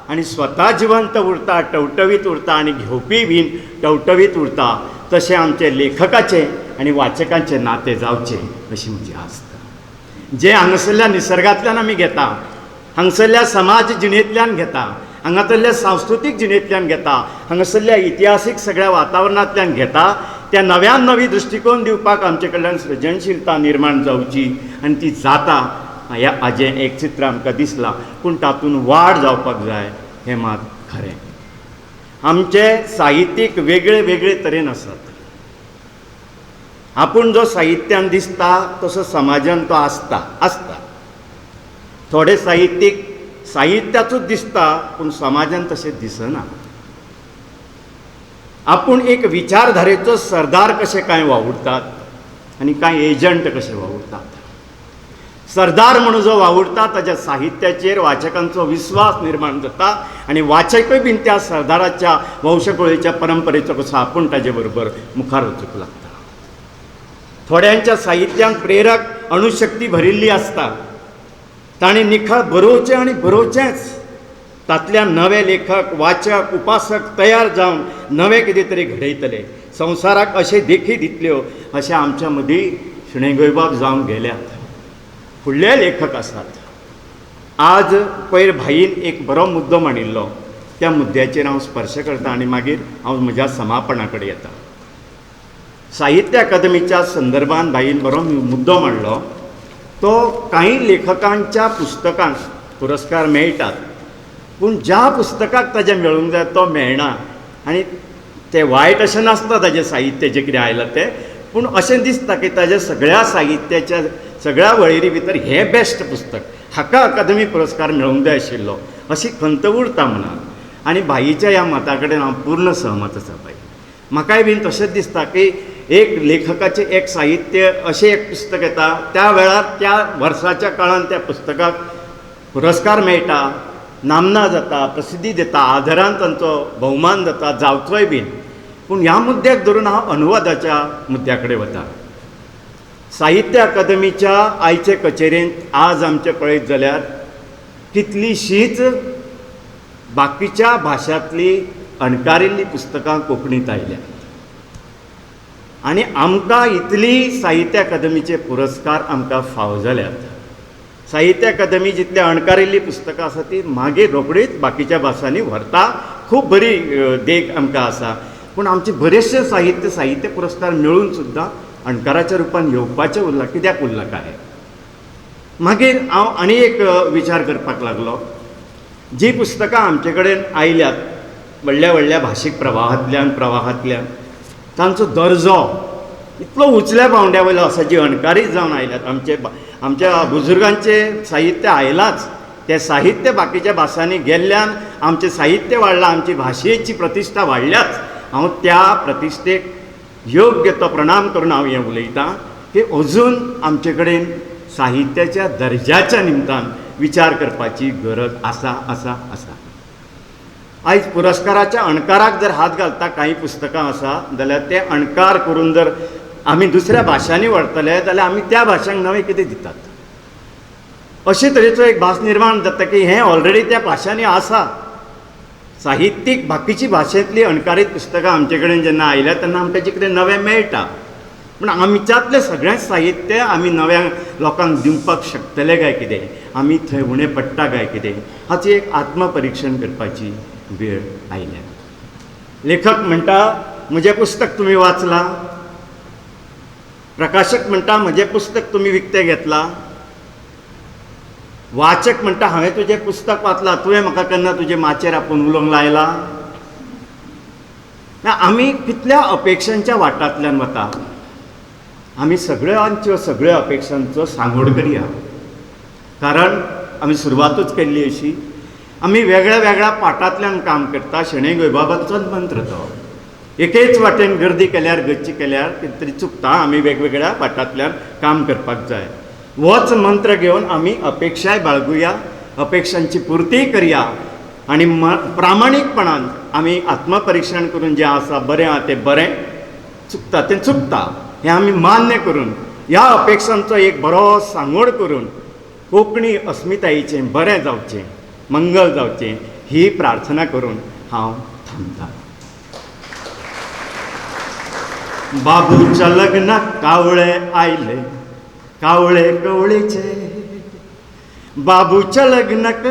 आनी स्वता जिवंत उरता, टवटवीत उरता आनी घेवपी बीन टवटवीत उरता. तशें आमचें लेखकाचें आनी वाचकांचें नातें जावचें अशी म्हजी आस्त. जें हांगासरल्या निसर्गांतल्यान आमी घेता, हांगासरल्या समाज जिणेंतल्यान घेता, हांगासरल्या सांस्कृतीक जिणेंतल्यान घेता, हांगासरल्या इतिहासीक सगळ्या वातावरणांतल्यान घेता, त्या नव्यान नवी दृश्टिकोन दिवपाक आमचे कडल्यान सृजनशीलता निर्माण जावची आनी ती जाता ह्या हाजें एक चित्र आमकां दिसलां. पूण तातूंत वाड जावपाक जाय हें मात खरें. आमचे साहित्यीक वेगळे वेगळे तरेन आसात. आपूण जो साहित्यान दिसता तसो समाजान तो आसता आसता. थोडे साहित्यीक साहित्याचूच दिसता पूण समाजान तशें दिसना. आपूण एक विचारधारेचो सरदार कशे कांय वावुरतात आनी कांय एजंट कशे वावुरतात. सरदार म्हणून जो वावुरता ताच्या साहित्याचेर वाचकांचो विस्वास निर्माण जाता आनी वाचकय बीन त्या सरदाराच्या वंशकुळेच्या परंपरेचो कसो आपूण ताजे बरोबर मुखार वचूंक लागता. थोड्यांच्या साहित्यांत प्रेरक अणुशक्ती भरिल्ली आसता, ताणें निखळ बरोवचें आनी बरोवचेंच. तांतल्यान नवे लेखक, वाचक, उपासक तयार जावन नवें कितें तरी घडयतले, संवसाराक अशें देखी दितल्यो अशें आमच्या मदीं शणै गोंयबाब जावन गेल्यात. फुडले लेखक आसात. आज पयर भाईन एक बरो मुद्दो मांडिल्लो, त्या मुद्द्याचेर हांव स्पर्श करता आनी मागीर हांव म्हज्या समापणा कडेन येता. साहित्य अकादमीच्या संदर्भान भाईन बरो मुद्दो मांडलो. तो कांय लेखकांच्या पुस्तकांक पुरस्कार मेळटात पूण ज्या पुस्तकाक ताजें मेळूंक जाय तो मेळना आनी तें वायट अशें नासता ताजें साहित्य जें कितें आयलां तें, पूण अशें दिसता की ताज्या सगळ्या साहित्याच्या सगळ्या वळेरी भितर हें बेस्ट पुस्तक, हाका अकादमी पुरस्कार मेळूंक जाय आशिल्लो अशी खंत उरता मनान. आनी भाईच्या ह्या मता कडेन हांव पूर्ण सहमत आसा. भाई म्हाकाय बीन तशेंच दिसता की एक लेखकाचें एक साहित्य अशें एक पुस्तक येता त्या वेळार त्या वर्साच्या काळान त्या पुस्तकाक पुरस्कार मेळटा, नामना जाता, प्रसिद्धी दिता, आदरान तांचो भोवमान जाता, जावचोय बीन. पूण ह्या मुद्द्याक धरून हांव अनुवादाच्या मुद्द्या कडेन वता. साहित्य अकादमीच्या आयचे कचेरेंत आज आमचें पळयत जाल्यार कितलींशींच बाकीच्या भाशांतलीं अणकारिल्लीं पुस्तकां कोंकणींत आयल्यात आनी आमकां इतली साहित्य अकादमीचे पुरस्कार आमकां फाव जाल्यात. साहित्य अकादमी जितली अणकारिल्लीं पुस्तकां आसा ती मागीर रोखडीच बाकीच्या भासांनी व्हरता, खूब बरी देख आमकां आसा. पूण आमचें बरेचशें साहित्य साहित्य पुरस्कार मेळून सुद्दां अणकाराच्या रुपान येवपाचें उरलां. कित्याक उरलां काय? मागीर हांव आनी एक विचार करपाक लागलो. जीं पुस्तकां आमचे कडेन आयल्यात व्हडल्या व्हडल्या भाशीक प्रवाहांतल्यान तांचो दर्जो इतलो उंचल्या पावंड्या वयलो आसा, जी अणकारीत जावन आयल्यात. आमचे आमच्या बुजुर्गांचें साहित्य आयलांच, तें साहित्य बाकीच्या भासांनी गेल्ल्यान आमचें साहित्य वाडलां, आमची भाशेची प्रतिश्ठा वाडल्याच. हांव त्या प्रतिश्ठेक योग्य तो प्रणाम करून हांव हें उलयतां की अजून आमचे कडेन साहित्याच्या दर्जाच्या निमतान विचार करपाची गरज आसा आसा आसा. आयज पुरस्काराच्या अणकाराक जर हात घालता कांय पुस्तकां आसा जाल्यार ते अणकार करून जर आमी दुसऱ्या भाशांनी व्हरतले जाल्यार आमी त्या भाशांक नवें कितें दितात. अशे तरेचो एक भास निर्माण जाता की हें ऑलरेडी त्या भाशांनी आसा. साहित्यीक बाकीची भाशेंतली अणकारीत पुस्तकां आमचे कडेन जेन्ना आयल्या तेन्ना आमकां जें कितें नवें मेळटा, पूण आमच्यांतलें सगळेंच साहित्य आमी नव्या लोकांक दिवपाक शकतले काय कितें, आमी थंय उणें पडटा काय कितें, हाची एक आत्मपरिक्षण करपाची वेळ आयल्या. लेखक म्हणटा म्हजें पुस्तक तुमी वाचलां, प्रकाशक म्हणटा म्हजें पुस्तक तुमी विकतें घेतलां, वाचक म्हणटा हांवें तुजें पुस्तक वाचलां, तुवें म्हाका केन्ना तुजे माचयेर आपोवन उलोवंक लायला. ना, आमी कितल्या अपेक्षांच्या वाटांतल्यान वता. आमी सगळ्यांच्यो सगळ्या अपेक्षांचो सांगोड करया, कारण आमी सुरवातूच केल्ली अशी. आमी वेगळ्या वेगळ्या पाटांतल्यान काम करता. शणै गोंयबाबाचोच मंत्र तो, एकेच वाटेन गर्दी केल्यार गच्ची केल्यार कितें तरी चुकता. आमी वेगवेगळ्या वाटांतल्यान काम करपाक जाय. होच मंत्र घेवन आमी अपेक्षाय बाळगुया, अपेक्षांची पुर्तीय करया आनी प्रामाणीकपणान आमी आत्मपरिक्षण करून जें आसा बरें आसा तें बरें, चुकता तें चुकता हें आमी मान्य करून ह्या अपेक्षांचो एक बरो सांगोड करून कोंकणी अस्मितायेचें बरें जावचें, मंगल जावचें ही प्रार्थना करून हांव थांबतां. बाबूच्या लग्नाक कावळे आयले, कावळे कवळेचे, बाबूच्या लग्नाक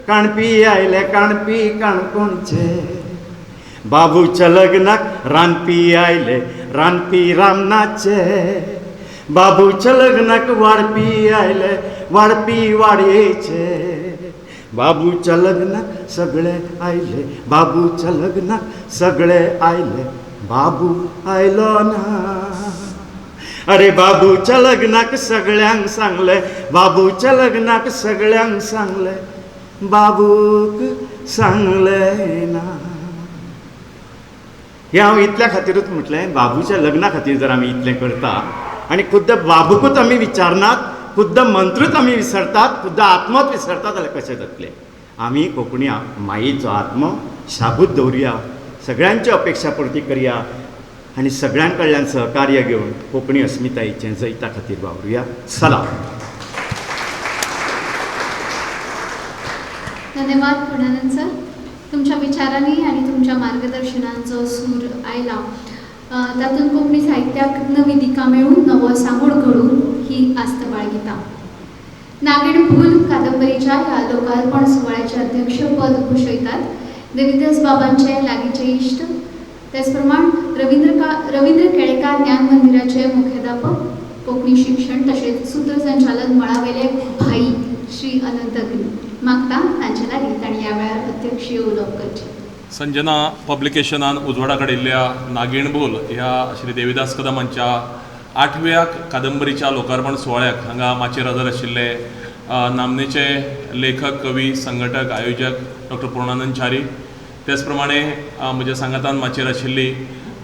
काणपी आयले, काणपी काणकोणचे, बाबूच्या लग्नाक रांदपी आयले, रांदपी रामनाचे, बाबूच्या लग्नाक वाडपी आयले, वाडपी वाडयेचे, बाबूच्या लग्नाक सगळे आयले, बाबूच्या लग्नाक सगळे आयले, बाबू आयलो ना. अरे बाबूच्या लग्नाक सगळ्यांक सांगलें, बाबूच्या लग्नाक सगळ्यांक सांगलें, बाबूक सांगलें ना. हें हांव इतल्या खातीरूच म्हटलें, बाबूच्या लग्ना खातीर जर आमी इतलें करता आनी खुद्द बाबूकूच आमी विचारनात, खुद्द मंत्रूच आमी विसरतात, खुद्द आत्मोच विसरतात जाल्यार कशें जातलें. आमी कोंकणी मायेचो आत्मो शाबूत दवरुया, सगळ्यांच्यो अपेक्षा पुर्ती करया आनी सगळ्यां कडल्यान सहकार्य घेवन कोंकणी अस्मितायेचें जैता खातीर वावरुया. सलाम. धन्यवाद पूर्णानंद सर, तुमच्या विचारांनी आनी तुमच्या मार्गदर्शनाचो सूर आयला तातूंत कोंकणी साहित्याक नवी दिका मेळून नवो सांगोड घडून ही आस्त बाळगिता. नागेण फूल कादंबरीच्या ह्या लोकार्पण सुवाळ्याचे अध्यक्षपद भूषयतात देविदास बाबांचे लागींचे इश्ट, त्याचप्रमाण रवींद्र केळेकार ज्ञान मंदिराचे मुख्याध्यापक, कोंकणी शिक्षण तशेंच सूत्रसंचालन मळावेले भाई श्री अनंत अग्नी मागता तांचे लागीं तांणी ह्या वेळार अध्यक्षीय उलोवप करचें. संजना पब्लिकेशनान उजवाडा काडिल्ल्या नागेणबोल ह्या श्री देविदास कदम हांच्या 8व्या कादंबरीच्या लोकार्पण सुवाळ्याक हांगा माचयेर हजर आशिल्ले नामनेचे लेखक, कवी, संघटक, आयोजक डॉक्टर पूर्णानंद च्यारी, त्याच प्रमाणे म्हज्या सांगातान माचयेर आशिल्ली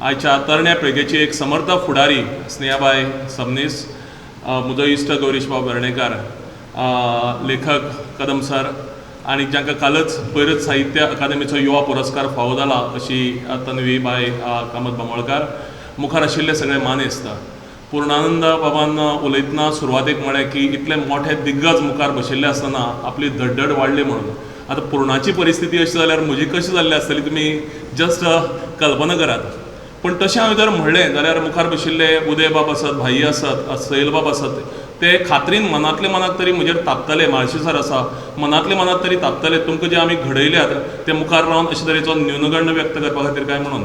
आयच्या तरण्या पिळगेची एक समर्थ फुडारी स्नेहाबाय सबनीस, म्हजो इश्ट गौरीशबाब वेर्णेकार, लेखक कदम सर, आनी जांकां कालच पयरच साहित्य अकादेमीचो युवा पुरस्कार फावो जाला अशी तन्वीबाय कामत बांबोळकार, मुखार आशिल्ले सगळे मानेस्त. पूर्णानंद बाबान उलयतना सुरवातेक म्हळें की इतले मोठे दिग्गज मुखार बशिल्ले आसतना आपली धडधड वाडली म्हणून. आतां पूर्णाची परिस्थिती अशी जाल्यार म्हजी कशी जाल्ली आसतली तुमी जस्ट कल्पना करात. पूण तशें हांवें जर म्हणलें जाल्यार मुखार बशिल्ले उदयबाब आसत, भाई आसत, सैलबाब आसत, ते खात्रीन मनांतले मनात तरी म्हजेर तापतले. म्हाळशी सर आसा, मनांतले मनात तरी तापतले तुमकां जे आमी घडयल्यात ते मुखार रावन अशे तरेचो न्यूनगंड व्यक्त करपा खातीर काय म्हणून.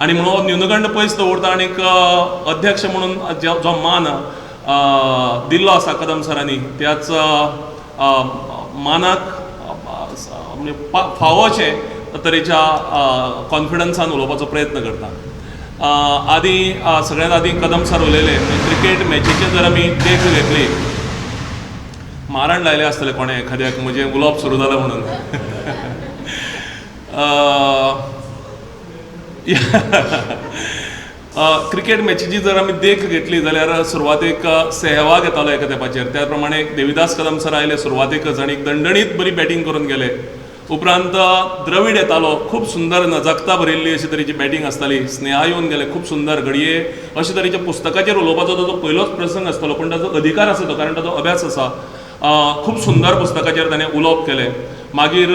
आनी म्हणून हो न्यूनगंड पयस दवरता आनी अध्यक्ष म्हणून जो मान दिल्लो आसा कदम सरांनी त्याच मानाक म्हणजे फावो अशे तरेच्या कॉन्फिडन्सान उलोवपाचो प्रयत्न करता. आदीं सगळ्यांत आदीं कदम सर उलयले क्रिकेट मॅचीचे जर आमी देख घेतली, मारण लायलें आसतलें कोणें एखाद्याक म्हजें उलोवप सुरू जालां म्हणून. क्रिकेट मॅचीची जर आमी देख घेतली जाल्यार सुरवातेक सेहवाग येतालो एका तेंपाचेर, त्या प्रमाणे देविदास कदम सर आयले सुरवातेकच आनी दणदणीत बरी बॅटींग करून गेले. उपरांत द्रवीड येतालो, खूब सुंदर नजकता भरिल्ली अशी तरेची बॅटींग आसताली. स्नेहा येवन गेले, खूब सुंदर, घडये अशे तरेच्या पुस्तकाचेर उलोवपाचो ताजो पयलोच प्रसंग आसतलो, पूण ताजो अधिकार आसा तो, कारण ताजो अभ्यास आसा. खूब सुंदर पुस्तकाचेर ताणें उलोवप केलें. मागीर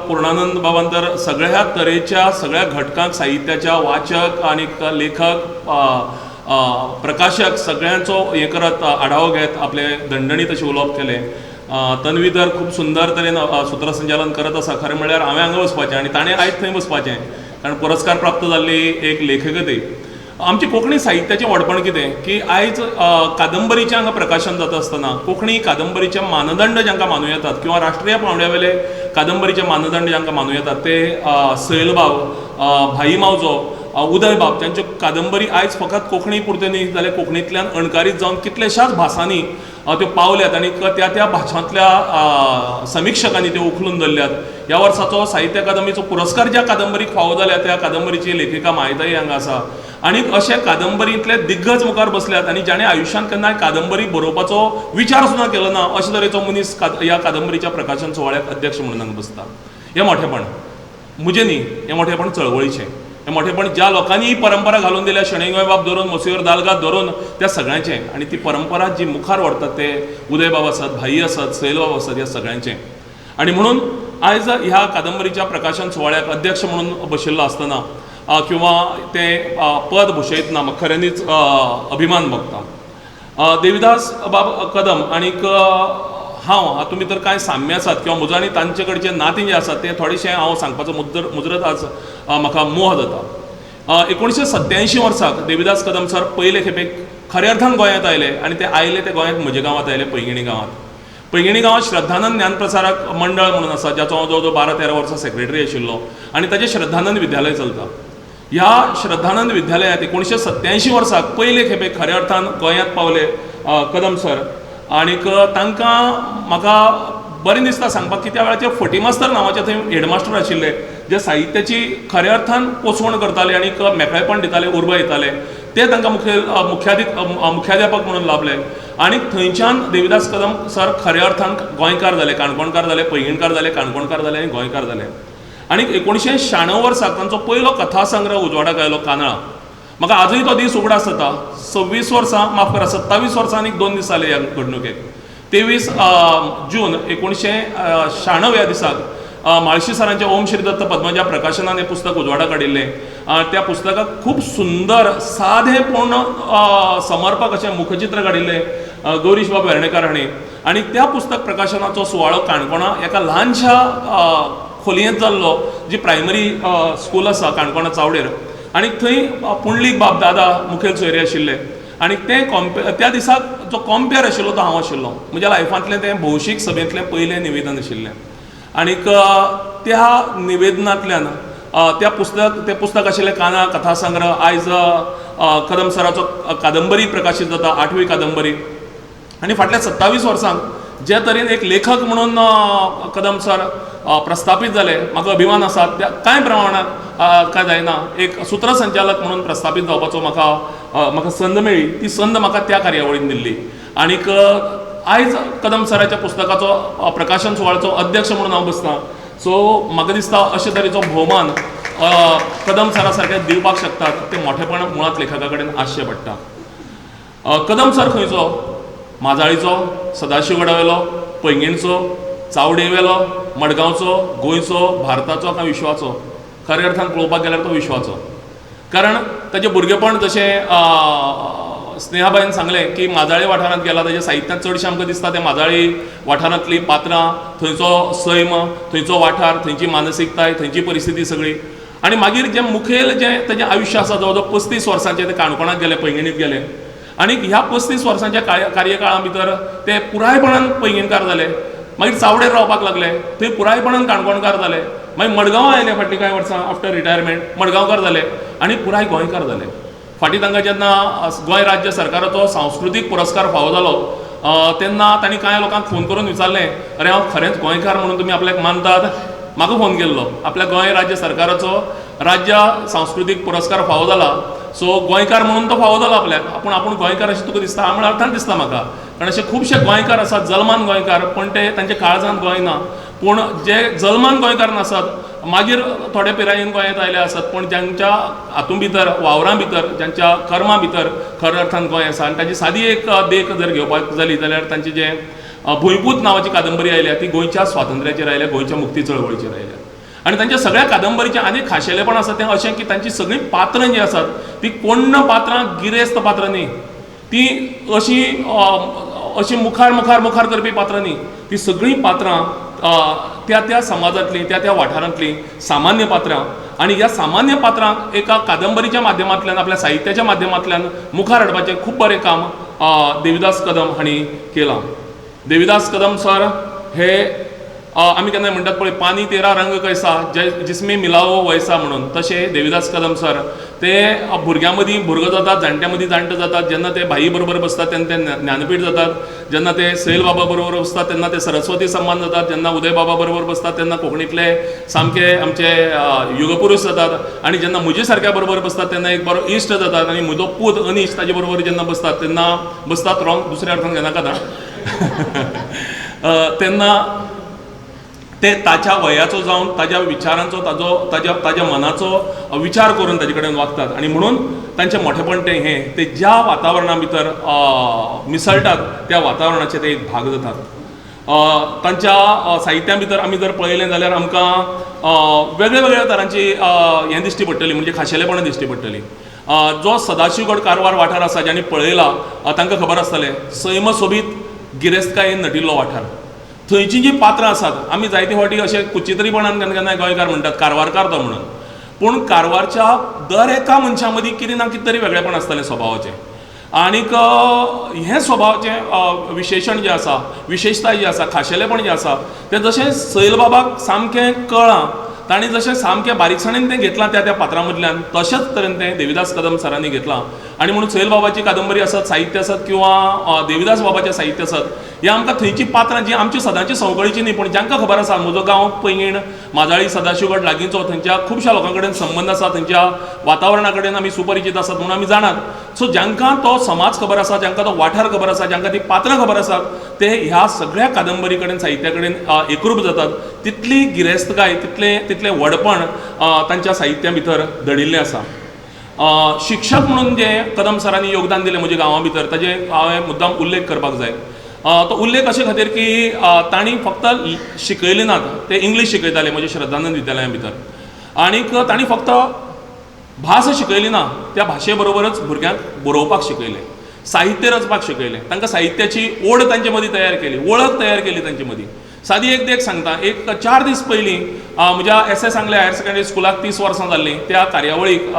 पूर्णानंद बाबान तर सगळ्या तरेच्या सगळ्या घटकांक, साहित्याच्या वाचक आनी लेखक, प्रकाशक सगळ्यांचो हें करत आढावो घेत आपलें दणदणीत अशें उलोवप केलें. तन्वी तर खूब सुंदर तरेन सुत्रसंचालन करत आसा. खरें म्हणल्यार हांवें हांगा वचपाचें आनी ताणें आयज थंय बसपाचें, कारण पुरस्कार प्राप्त जाल्ली एक लेखक ती. आमची कोंकणी साहित्याचें व्हडपण कितें की आयज कादंबरीचें हांगा प्रकाशन जाता आसतना कोंकणी कादंबरीचे मानदंड जांकां मानूं येतात किंवा राष्ट्रीय पांवड्या वयले कादंबरीचे मानदंड जांकां मानूं येतात ते सैलबाब, भाई मावजो, उदयबाब, तांच्यो कादंबरी आयज फकत कोंकणी पुरते न्ही जाल्यार कोंकणींतल्यान अणकारीत जावन कितल्याशाच भासांनी त्यो पावल्यात आनी त्या त्या भाशांतल्या समिक्षकांनी त्यो उखलून धरल्यात. ह्या वर्साचो साहित्य अकादमीचो पुरस्कार ज्या कादंबरीक फावो जाल्या त्या कादंबरीची लेखिका मायताई हांगा आसा. आनी अशे कादंबरींतले दिग्गज मुखार बसल्यात आनी जाणें आयुश्यांत केन्नाय कादंबरी बरोवपाचो विचार सुद्दां केलो ना अशे तरेचो मनीस ह्या कादंबरीच्या प्रकाशन सुवाळ्याक अध्यक्ष म्हणून हांगा बसता. हें मोठेपण म्हजें न्ही, हें मोठेपण चळवळीचें, हें मोठेपण ज्या लोकांनी ही परंपरा घालून दिल्या, शणै गोंयबाब धरून, मोसियोर दालगाद धरून, त्या सगळ्यांचें. आनी ती परंपरा जी मुखार व्हरतात ते उदयबाब आसत, भाई आसत, सैलबाब आसत, ह्या सगळ्यांचें. आनी म्हणून आयज ह्या कादंबरीच्या प्रकाशन सुवाळ्याक अध्यक्ष म्हणून बशिल्लो आसतना किंवा तें पद भुशयतना म्हाका खऱ्यांनीच अभिमान भोगता. देविदास बाब कदम आनीक हांव हातूंत भितर कांय साम्य आसात किंवा म्हजो आनी तांचे कडचें नातें जें आसा तें थोडेशें हांव सांगपाचो मुजरत आज म्हाका मोह जाता. 1987 वर्साक देविदास कदम सर पयले खेपेक खऱ्या अर्थान गोंयांत आयले आनी ते आयले ते गोंयांत म्हज्या गांवांत आयले, पैंगिणी गांवांत. पैंगिणी गांवांत श्रद्धानंद ज्ञानप्रसारक मंडळ म्हणून आसा, ज्याचो हांव जवळ जवळ 12-13 वर्सां सेक्रेटरी आशिल्लो आनी ताचें श्रद्धानंद विद्यालय चलता. ह्या श्रद्धानंद विद्यालयांत 1987 वर्साक पयले खेपेक खऱ्या अर्थान गोंयांत पावले कदम सर. आनीक तांकां म्हाका बरें दिसता सांगपाक की त्या वेळाचेर फटी मास्तर नांवाचे थंय हेडमास्टर आशिल्ले, जे साहित्याची खऱ्या अर्थान पोसवण करताले आनी मेकळेपण दिताले, उर्बा दिताले, ते तांकां मुख्याध्यापक म्हणून लाभले. आनी थंयच्यान देविदास कदम सर खऱ्या अर्थान गोंयकार जाले, काणकोणकार जाले, पैंगीणकार जाले, काणकोणकार जाले आनी गोंयकार जाले. आनी 1996 वर्साक तांचो पयलो कथासंग्रह उजवाडाक आयलो, कानळा. म्हाका आजूय तो दीस उगडास जाता. 26 वर्सां, माफ करा, 27 वर्सां आनी 2 दीस जाले ह्या घडणुकेक. 23 जून 1996 ह्या दिसाक म्हाळशी सरांच्या ओम श्री दत्त पद्मजा प्रकाशनान हें पुस्तक उजवाडाक काडिल्लें. त्या पुस्तकाक खूब सुंदर सादें पूण समर्पक अशें मुखचित्र काडिल्लें गौरीश बाब वेर्णेकार हांणी. आनी त्या पुस्तक प्रकाशनाचो सुवाळो काणकोणा एका ल्हानशा खोलयेंत जाल्लो, जी प्रायमरी स्कूल आसा काणकोणा चावडेर. आनी थंय पुंडलीक बाब दादा मुखेल सोयरे आशिल्ले. आनी ते त्या दिसाक जो कॉम्पेर आशिल्लो तो हांव आशिल्लो. म्हज्या लायफांतलें तें भौशीक सभेंतलें पयलें निवेदन आशिल्लें. आनीक त्या निवेदनांतल्यान त्या पुस्तक, तें पुस्तक आशिल्लें काना कथासंग्रह. आयज कदम सराचो कादंबरी प्रकाशीत जाता, 8वी कादंबरी. आनी फाटल्या 27 वर्सांक जे तरेन एक लेखक म्हणून कदम सर प्रस्थापीत जाले, म्हाका अभिमान आसा. त्या कांय प्रमाणांत काय जायना एक सुत्रसंचालक म्हणून प्रस्थापीत जावपाचो म्हाका म्हाका संद मेळ्ळी. ती संद म्हाका त्या कार्यावळीन दिल्ली. आनीक आयज कदम सराच्या पुस्तकाचो प्रकाशन सुवाळ्याचो अध्यक्ष म्हणून हांव बसतां. सो म्हाका दिसता अशे तरेचो भोवमान कदम सरा सारके दिवपाक शकतात तें मोठेपण मुळांत लेखका कडेन आसचें पडटा. कदम सर खंयचो? माजाळीचो, सदाशिवगडावेलो, पैंगीणचो, चावडेवेलो, मडगांवचो, गोंयचो, भारताचो काय विश्वाचो? खऱ्या अर्थान पळोवपाक गेल्यार तो विश्वाचो. कारण ताचें भुरगेपण जशें स्नेहाबाईन सांगलें की माजाळी वाठारांत गेला, ताच्या साहित्यांत चडशें आमकां दिसता तें माजाळी वाठारांतलीं पात्रां, थंयचो सैम, थंयचो वाठार, थंयची मानसिकताय, थंयची परिस्थिती सगळी. आनी मागीर जें मुखेल जें ताजें आयुश्य आसा जवळ जवळ 35 वर्सांचें तें काणकोणांत गेलें, पैंगिणींत गेलें. आनी ह्या 35 वर्सांच्या कार्यकाळा भितर ते पुरायपणान पैंगीणकार जाले. मागीर चावडेर रावपाक लागले, थंय पुरायपणान काणकोणकार जाले. मागीर मडगांव आयले फाटलीं कांय वर्सां आफ्टर रिटायरमेंट, मडगांवकार जाले आनी पुराय गोंयकार जाले. फाटीं तांकां जेन्ना गोंय राज्य सरकाराचो सांस्कृतीक पुरस्कार फावो जालो तेन्ना तांणी कांय लोकांक फोन करून विचारलें, अरे हांव खरेंच गोंयकार म्हणून तुमी आपल्याक मानतात? म्हाका फोन केल्लो, आपल्या गोंय राज्य सरकाराचो राज्य सांस्कृतीक पुरस्कार फावो जाला सो गोंयकार म्हणून तो फावो जालो आपल्याक. आपूण आपूण गोंयकार अशें तुका दिसता म्हळ्यार अर्थान दिसता म्हाका, कारण अशे खुबशे गोंयकार आसात जल्मान गोंयकार, पण ते तांच्या काळजांत गोंय ना. पूण जे जल्मान गोंयकार नासत, मागीर थोडे पिरायेन गोंयांत आयले आसत, पूण ज्यांच्या हातूंत भितर वावरां भितर ज्यांच्या कर्मा भितर खऱ्या अर्थान गोंय आसा. आनी ताजी सादी एक देख जर घेवपाक जाली जाल्यार तांची जे भुंयपूत नांवाची कादंबरी आयल्या ती गोंयच्या स्वातंत्र्याचेर आयल्या, गोंयच्या मुक्ती चळवळीचेर आयल्या. आनी तांच्या सगळ्या कादंबरीचें आनी खाशेलेपण आसा तें अशें की तांची सगळीं पात्रां जीं आसात ती कोण्ण पात्रां गिरेस्त पात्रां न्ही, ती अशी अशी मुखार मुखार मुखार करपी पात्रां न्ही. ती सगळीं पात्रां त्या त्या समाजांतलीं त्या त्या वाठारांतलीं सामान्य पात्रां. आनी ह्या सामान्य पात्रांक एका कादंबरीच्या माध्यमांतल्यान आपल्या साहित्याच्या माध्यमांतल्यान मुखार हाडपाचें खूब बरें काम देविदास कदम हांणी केलां. देविदास कदम सर हे आमी केन्ना म्हणटात पळय पानी तेरा रंग कैसा जे जिसमे मिलावो वैसा म्हणून, तशें देविदास कदम सर ते भुरग्यां मदीं भुरगो जातात, जाणट्यां मदीं जाणटे जातात. जेन्ना ते भाई बरोबर बसतात तेन्ना ते ज्ञानपीठ जातात, जेन्ना ते सैल बाबा बरोबर बसतात तेन्ना ते सरस्वती सम्मान जातात, जेन्ना उदय बाबा बरोबर बसतात तेन्ना कोंकणींतले सामके आमचे युगपुरूश जातात, आनी जेन्ना म्हजे सारक्या बरोबर बसतात तेन्ना एक बरो इश्ट जातात. आनी म्हजो पूत अनीश ताजे बरोबर जेन्ना बसतात तेन्ना बसतात रॉंग दुसऱ्या अर्थान घेनाकात तेन्ना ते ताच्या वयाचो जावन ताज्या विचारांचो ताजो ताज्या ताज्या मनाचो विचार करून ताजे कडेन वागतात. आनी म्हणून तांचें मोठेपण तें हें ते ज्या वातावरणा भितर मिसळटात त्या वातावरणाचे ते एक भाग जातात. तांच्या साहित्या भितर आमी जर पळयलें जाल्यार आमकां वेगळ्या वेगळ्या तरांची हें दिश्टी पडटली, म्हणजे खाशेलेपणां दिश्टी पडटली. जो सदाशिवगड कारवार वाठार आसा ज्यांनी पळयला तांकां खबर आसतलें, सैम सोबीत गिरेस्तकायेन नटिल्लो वाठार. थंयचीं जीं पात्रां आसात आमी जायते फावटी अशें कुचित्रीपणान केन्ना केन्नाय गोंयकार म्हणटात कारवारकार तो म्हणून, पूण कारवारच्या दर एका मनशा मदीं कितें ना कितें तरी वेगळेपण आसतलें स्वभावाचें. आनीक हें स्वभावाचें विशेशण जें आसा, विशेशताय जी आसा, खाशेलेपण जें आसा तें जशें सैलबाबाक सामकें कळ्ळां, तांणी जशें सामकें बारीकसाणेन तें घेतलां त्या त्या पात्रां मदल्यान, तशेंच तरेन तें देविदास कदम सरांनी घेतलां. आनी म्हणून सैलबाबाची कादंबरी आसत, साहित्य आसत किंवा देविदास बाबाचें साहित्य आसत, ह्या आमकां थंयचीं पात्रां जीं आमची सदांची संवकळीची न्ही, पूण जांकां खबर आसा म्हजो गांव पैंगीण माजाळी सदाशिवगड लागींचो, थंयच्या खुबश्या लोकां कडेन संबंद आसा, थंयच्या वातावरणा कडेन आमी सुपरिचीत आसात म्हणून आमी जाणात. सो जांकां तो समाज खबर आसा, जांकां तो वाठार खबर आसा, जांकां ती पात्रां खबर आसात, ते ह्या सगळ्या कादंबरी कडेन साहित्या कडेन एकरूप जातात. तितली गिरेस्तकाय, तितलें तितलें व्हडपण तांच्या साहित्या भितर दडिल्लें आसा. शिक्षक म्हणून जे कदम सरांनी योगदान दिलें म्हज्या गांवा भितर ताजें हांवें मुद्दाम उल्लेख करपाक जाय. तो उल्लेख अशे खातीर की तांणी फक्त शिकयलें नात, ते इंग्लीश शिकयताले म्हज्या श्रद्धानंद विद्यालया भितर, आनीक तांणी फक्त भास शिकयली ना, त्या भाशे बरोबरच भुरग्यांक बरोवपाक शिकयलें, साहित्य रचपाक शिकयलें, तांकां साहित्याची ओड तांचे मदीं तयार केली, वळख तयार केली तांचे मदीं. सादी एक देख सांगता, एक 4 दीस पयलीं म्हज्या S S Angle higher secondary स्कुलाक 30 वर्सां जाल्लीं, त्या कार्यावळीक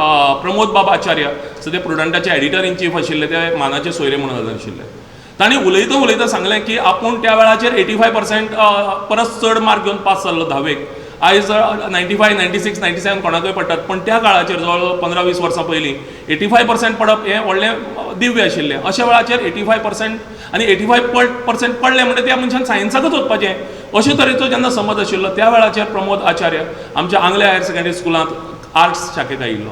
प्रमोद बाब आचार्य सद्या प्रुडंटाचे एडिटर इन चीफ आशिल्ले, ते मानाचे सोयरे म्हणून हजर आशिल्ले. तांणी उलयता उलयता सांगलें की आपूण त्या वेळाचेर 85% परस चड मार्क घेवन पास जाल्लो धावेक. आयज 95, 96, 97 कोणाकूय पडटात, पूण त्या काळाचेर जवळ जवळ 15-20 वर्सां पयलीं 85% पडप हें व्हडलें दिव्य आशिल्लें. अशा वेळाचेर 85% आनी 85% पडले म्हणटा त्या मनशान सायन्साकच वचपाचें अशे तरेचो जेन्ना समज आशिल्लो त्या वेळाचेर प्रमोद आचार्य आमच्या आंगले हायर सेकंडरी स्कुलांत आर्ट्स शाखेक आयिल्लो.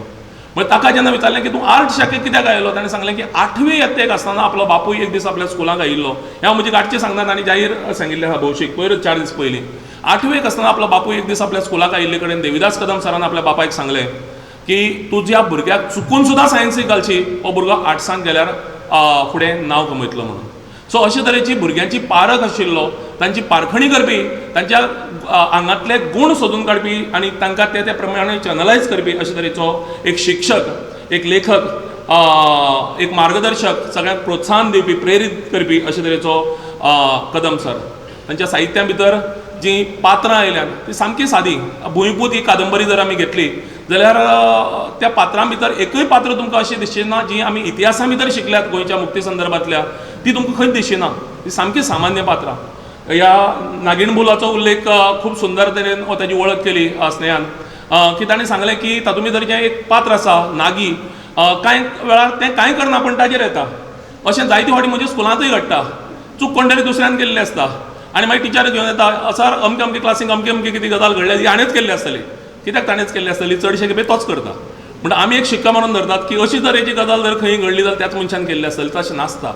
मागीर ताका जेन्ना विचारलें की तूं आर्ट्स शाखेक कित्याक आयलो, ताणें सांगलें की 8वी यत्तेक आसतना आपलो बापूय एक दीस आपल्या स्कुलाक आयिल्लो. हें म्हजी गांठचें सांगतात आनी जाहीर सांगिल्लें आसा भौशीक पयरूच 4 दीस पयलीं. 8वेक आसतना आपलो बापूय एक दीस आपल्या स्कुलाक आयिल्ले कडेन देविदास कदम सरान आपल्या बापायक सांगलें की तुज्या भुरग्याक चुकून सुद्दां सायन्सीक घालची, हो भुरगो आर्ट्सांत गेल्यार फुडें नांव कमयतलो म्हणून. सो अशे तरेची भुरग्यांची पारख आशिल्लो, तांची पारखणी करपी, तांच्या आंगांतले गूण सोदून काडपी आनी तांकां ते त्या प्रमाणे चॅनलायज करपी अशे तरेचो एक शिक्षक, एक लेखक, एक मार्गदर्शक, सगळ्यांक प्रोत्साहन दिवपी, प्रेरीत करपी अशे तरेचो कदम सर. तांच्या साहित्या भितर जीं पात्रां आयल्यांत ती सामकी सादी. भुंयपूत ही कादंबरी जर आमी घेतली जाल्यार त्या पात्रां भितर एकूय पात्र तुमकां अशें दिसचें ना जी आमी इतिहासा भितर शिकल्यात गोंयच्या मुक्ती संदर्भांतल्या, ती तुमकां खंयच दिसची ना. ती सामकी सामान्य पात्रां. ह्या नागिणबुलाचो उल्लेख खूब सुंदर तरेन ताजी वळख केली स्नेहान, की ताणें सांगलें की तातूंत भितर जें एक पात्र आसा नागी, कांय वेळार तें कांय करना पूण ताजेर येता. अशें जायते फावटी म्हज्या स्कुलांतूय घडटा, चूक कोण तरी दुसऱ्यान केल्ली आसता आनी मागीर टिचर घेवन येता, सर अमके अमके क्लासीक अमके अमके कितें गजाल घडल्या ती हाणेंच केल्ली आसतली. कित्याक ताणेंच केल्ली आसतली? चडशे खेपे तोच करता. म्हणटा आमी एक शिक्का मारून धरतात की अशी तरेची गजाल जर खंय घडली जाल्यार त्याच मनशान केल्ली आसतली, तशें नासता,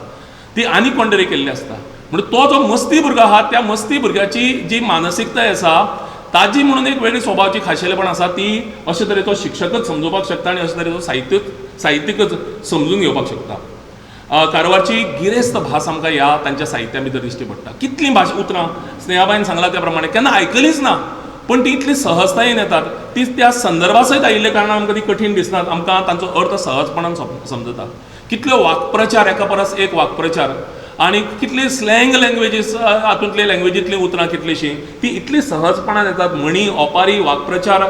ती आनी कोण तरी केल्ली आसता. म्हणून तो जो मस्ती भुरगो आहा त्या मस्ती भुरग्याची जी मानसिकताय आसा ताजी म्हणून एक वेगळी स्वभावाची खाशेलेपण आसा, ती अशे तरेचो शिक्षकच समजोवपाक शकता आनी अशे तरेचो साहित्यिकच समजून घेवपाक शकता. कारवारची गिरेस्त भास आमकां ह्या तांच्या साहित्या भितर दिश्टी पडटा. कितलीं भाश उतरां स्नेहाबायन सांगलां त्या प्रमाणे केन्ना आयकलीच ना, पूण ती इतली सहजतायेन येतात, ती त्या संदर्भा सयत आयिल्ल्या कारणान आमकां ती कठीण दिसनात, आमकां तांचो अर्थ सहजपणान समजता. कितल्यो वाक्प्रचार, एका परस एक वाक्प्रचार, आनी कितली स्लँग लँग्वेजीस, हातूंतले लँग्वेजींतलीं उतरां कितलीशीं ती इतली सहजपणान येतात. म्हणी, ओपारी, वाक्प्रचार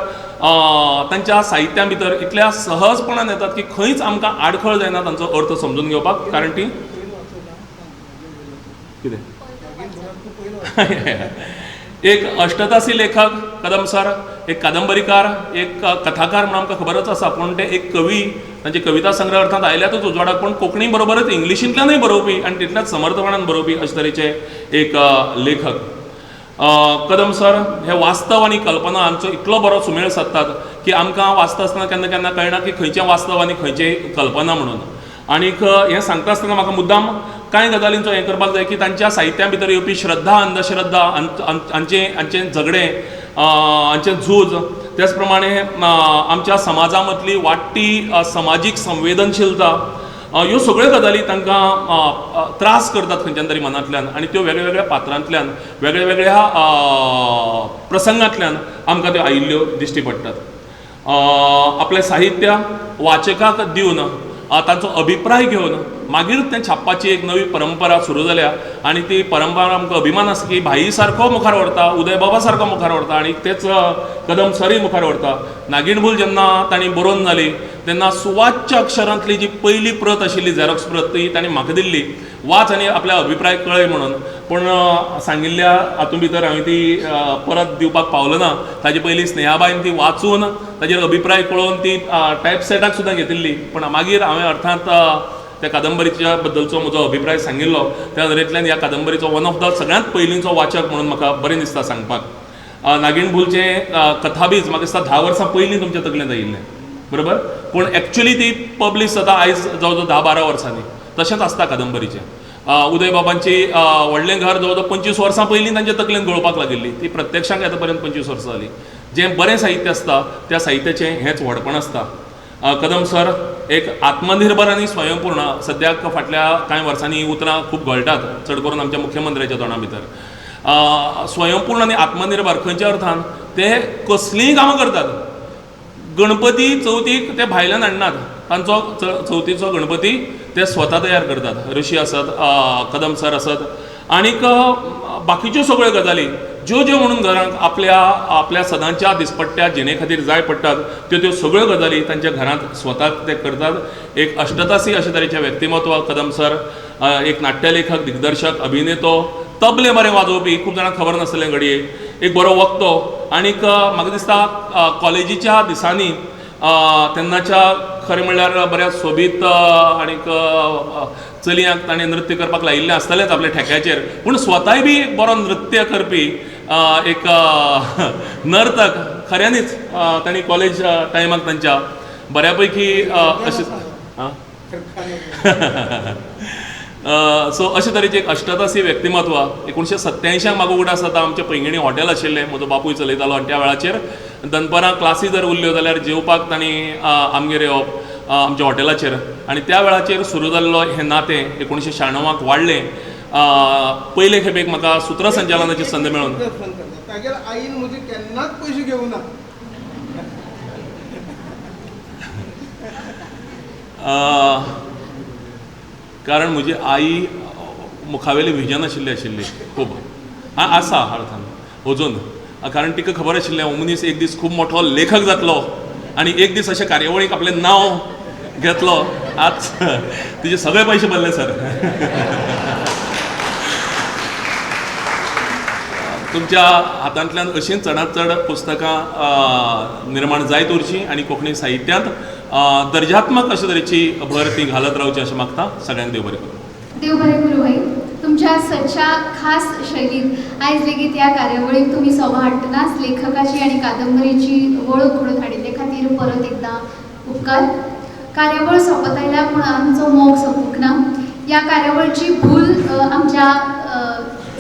तांच्या साहित्या भितर इतल्या सहजपणान येतात की खंयच आमकां आडखळ जायना तांचो अर्थ समजून घेवपाक. कारण ती कितें एक अष्टतासी लेखक कदम सर, एक कादंबरीकार, एक कथाकार म्हणून आमकां खबरच आसा, पूण ते एक कवी, तांचे कविता संग्रह अर्थात आयल्यातच उजवाडाक, पूण कोंकणी बरोबरच इंग्लिशींतल्यानूय बरोवपी आनी तितल्याच समर्थपणान बरोवपी अशे तरेचे एक लेखक कदम सर. हे वास्तव आनी कल्पना हांचो इतलो बरो सुमेळ सादतात की आमकां वाचता आसतना केन्ना केन्ना कळना की खंयचें वास्तव आनी खंयचें कल्पना म्हणून. आनीक हें सांगता आसतना म्हाका मुद्दाम कांय गजालींचो हें करपाक जाय की तांच्या साहित्या भितर येवपी श्रद्धा, अंधश्रद्धा, हांचें झगडें, हांचें झूज, त्याच प्रमाणे आमच्या समाजा मदली वाडटी समाजीक संवेदनशीलता, ह्यो सगळ्यो गजाली तांकां त्रास करतात खंयच्यान तरी मनांतल्यान, आनी त्यो वेगळ्या वेगळ्या पात्रांतल्यान, वेगळ्या वेगळ्या प्रसंगांतल्यान आमकां त्यो आयिल्ल्यो दिश्टी पडटात. आपलें साहित्य वाचकाक दिवन तांचो अभिप्राय घेवन मागीर तें छापपाची एक नवी परंपरा सुरू जाल्या आनी ती परंपरा आमकां अभिमान आसा की भाई सारको मुखार व्हरता, उदय बाबा सारको मुखार व्हरता आनी तेच कदम सरूय मुखार व्हरता. नागीणभूल जेन्ना तांणी बरोवन जाली तेन्ना सुवाच्य अक्षरांतली जी पयली प्रत आशिल्ली झेरॉक्स प्रत ती तांणी म्हाका दिल्ली, वाच आनी आपल्या अभिप्राय कळय म्हणून. पूण सांगिल्ल्या हातूंत भितर हांवें ती परत दिवपाक पावलो ना. ताजे पयलीं स्नेहाबायन ती वाचून ताजेर अभिप्राय कळोवन ती टायपसेटाक सुद्दां घेतिल्ली, पूण मागीर हांवें अर्थांत त्या कादंबरीच्या बद्दलचो म्हजो अभिप्राय सांगिल्लो. त्या नदरेंतल्यान ह्या कादंबरीचो वन ऑफ the सगळ्यांत पयलींचो वाचक म्हणून म्हाका बरें दिसता सांगपाक. नागीणभूलचें कथाबीज म्हाका दिसता 10 वर्सां पयलीं तुमच्या तकलेंत आयिल्लें, बरोबर, पूण एक्चुली ती पब्लीश जाता आयज जवळ जवळ 10-12 वर्सांनी. तशेंच आसता कादंबरीचें. उदय बाबांची व्हडलें घर जवळ जवळ 25 वर्सां पयलीं तांच्या तकलेंत गळोवपाक लागिल्ली, ती प्रत्यक्षांत येता पर्यंत 25 वर्सां जालीं. जें बरें साहित्य आसता त्या साहित्याचें हेंच व्हडपण आसता. कदम सर एक आत्मनिर्भर आनी स्वयंपूर्ण, सद्याक फाटल्या कांय वर्सांनी ही उतरां खूब घोळटात, चड करून आमच्या मुख्यमंत्र्याच्या तोंडा भितर. स्वयंपूर्ण आनी आत्मनिर्भर खंयच्या अर्थान, ते कसलींय कामां करतात. गणपती चवथीक ते भायल्यान हाडनात, तांचो चवथीचो गणपती ते स्वता तयार करतात. ऋषी आसत, कदम सर आसत, आनीक बाकीच्यो सगळ्यो गजाली ज्यो ज्यो म्हणून घरांत आपल्या आपल्या सदांच्या दिसपट्ट्या जिणे खातीर जाय पडटात त्यो त्यो सगळ्यो गजाली तांच्या घरांत स्वताक ते करतात. एक अष्टतासी अशे तरेचें व्यक्तिमत्व कदम सर, एक नाट्यलेखक, दिग्दर्शक, अभिनेतो, तबलें बरें वाजोवपी, खूब जाणांक खबर नासलें घडये, एक बरो वक्तो, आनीक म्हाका दिसता कॉलेजीच्या दिसांनी तेन्नाच्या खरें म्हणल्यार बऱ्या सोबीत आनीक चलयांक ताणें नृत्य करपाक लायिल्लें आसतलेंच आपल्या ठेक्याचेर, पूण स्वताय बी एक बरो नृत्य करपी एक नर्तक खऱ्यांनीच तांणी कॉलेज टायमाक तांच्या बऱ्यापैकी अशें सो अशे तरेचें एक अष्टतासी व्यक्तिमत्व. 1987 म्हाका उगडास जाता आमचें पैंगिणी हॉटेल आशिल्लें, म्हजो बापूय चलयतालो आनी त्या वेळाचेर दनपरां क्लासी जर उरल्यो जाल्यार जेवपाक तांणी आमगेर येवप आमच्या हॉटेलाचेर, आनी त्या वेळाचेर सुरू जाल्लो हें नातें 1996 वाडलें. पयले खेपेक म्हाका सुत्रसंचालनाची संद मेळून तागेल्या आईन म्हजे केन्नाच पयशे घेवना. कारण म्हजी आई मुखावेली विजन आशिल्ली आशिल्ली खूब आसा अर्थान अजून, कारण तिका खबर आशिल्लें हो मनीस एक दीस खूब मोठो लेखक जातलो आनी एक दीस अशे कार्यावळीक आपलें नांव घेतलो. आज तिचे सगळे पयशे भरले सर. तुमच्या हातांतल्यान अशींच चडांत चड पुस्तकां निर्माण जायत उरचीं आनी कोंकणी साहित्यांत दर्जात्मक अशे तरेची भर ती घालत रावची अशें मागता. सगळ्यांक देव बरें करूं. देव बरें करूं भाई. तुमच्या सदच्या खास शैलीत आयज लेगीत ह्या कार्यावळीक तुमी सोबा हाडटनाच लेखकाची आनी कादंबरीची वळख घडोवन हाडिल्ले खातीर परत एकदां उपकार. कार्यावळ सोंपत आयल्या पूण आमचो मोग सोंपूंक ना. ह्या कार्यावळची भूल आमच्या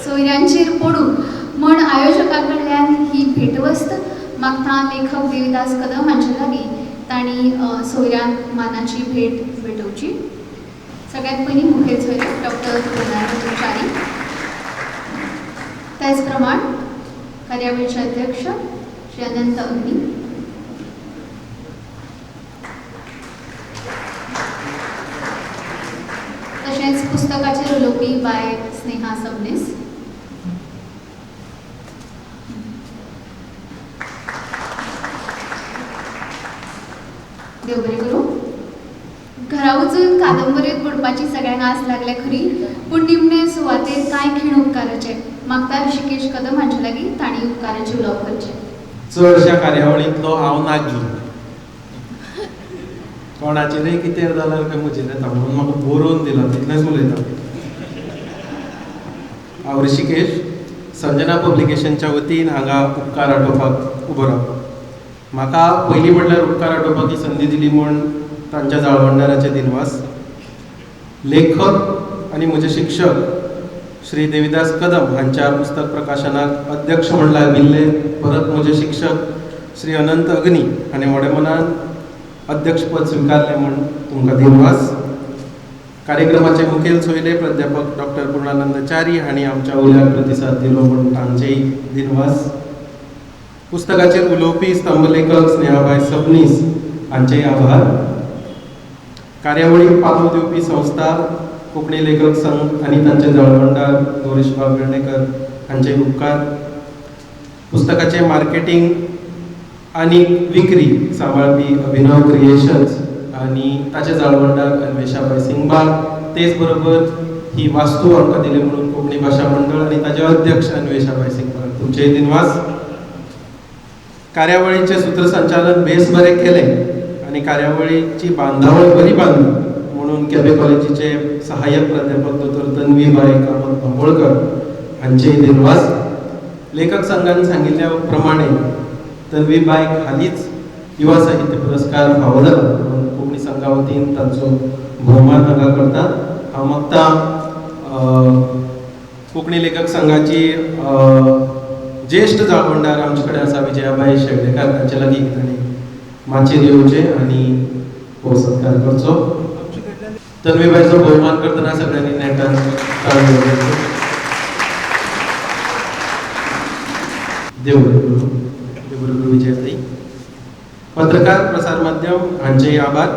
सोयऱ्यांचेर पडूं म्हण आयोजकां कडल्यान ही भेटवस्त मागता लेखक देविदास कदम हांचे लागीं तांणी सोयऱ्यांक मानाची भेट भेटोवची. सगळ्यात पयलीं मुखेल सोयरे डॉक्टर पूर्णानंद च्यारी, त्याच प्रमाण कार्यावळीचे अध्यक्ष श्री अनंत अग्नी, तशेंच पुस्तकाचेर उलोवपी बाय स्नेहा सबनीस, देव बरें करूं. घरा वचून कादंबरेत पडपाची सगळ्यांक आस लागल्या खरी, पूण निमणे सुवातेर कांय खीण उपकाराचे मागता ऋषिकेश कदम हांचे लागीं तांणी उपकाराचें उलोवप करचें. चडश्या कार्यावळींतलो हांव नागी, कोणाचेरय कितें जाल्यार खंय म्हजेर येता म्हणून म्हाका बरोवन दिलां तितलेंच उलयता. हांव ऋषिकेश, संजना पब्लिकेशनच्या वतीन हांगा उपकार आटोवपाक उबो रावला. म्हाका पयलीं म्हणल्यार उपकार आटोवपाक ही संदी दिली म्हूण तांच्या जाळवणदाराचे दिनवास. लेखक आनी म्हजे शिक्षक श्री देविदास कदम हांच्या पुस्तक प्रकाशनाक अध्यक्ष म्हूण लाबिल्ले परत म्हजे शिक्षक श्री अनंत अग्नी हांणी व्हड्या मनान अध्यक्षपद स्विकारलें म्हूण तुमकां दिनवास. कार्यक्रमाचे मुखेल सोयरे प्राध्यापक डॉक्टर पूर्णानंद च्यारी हांणी आमच्या उल्याक प्रतिसाद दिलो म्हूण तांचेय दिनवास. पुस्तकाचेर उलोवपी स्तंभलेखक स्नेहाबाय सबनीस हांचेय आभार. कार्यावळीक पालव दिवपी संस्था कोंकणी लेखक संघ आनी तांचे जाळवणदार गौरीशबाब वेर्णेकर हांचे उपकार. पुस्तकाचें मार्केटींग आनी विक्री सांबाळपी अभिनव क्रिएशन्स आनी ताचे जाळवणदार अन्वेषाबाय सिंगबाळ, तेच बरोबर ही वास्तू आमकां दिली म्हणून कोंकणी भाशा मंडळ आनी ताचे अध्यक्ष अन्वेषाबाय सिंगबाळ तुमचेय दिनवास. कार्यावळीचें सूत्रसंचालन बेस बरें केलें आनी कार्यावळीची बांदावळ बरी बांदली म्हणून केपें कॉलेजीचे सहाय्यक प्राध्यापक दोतोर तन्वीबाय कामत बांबोळकर हांचेय दिनवास. लेखक संघान सांगिल्ल्या प्रमाणे तन्वीबायक हालींच युवा साहित्य पुरस्कार फावो जाला म्हणून कोंकणी संघा वतीन तांचो भोवमान हांगा करतात. हांव मागता कोंकणी लेखक संघाची ज्येश्ठ जाळवणदार आमचे कडेन आसा विजयाबाई शेवडेकार, तांचे लागीं तांणी माचयेर येवचें आनी हो सत्कार करचो. तन्वीबायचो भोवमान करतना सगळ्यांनी नेटान ताळयो वाजोवच्यो. देव बरें करूं. देव बरें करूं विजयाताई. पत्रकार प्रसार माध्यम हांचेय आभार.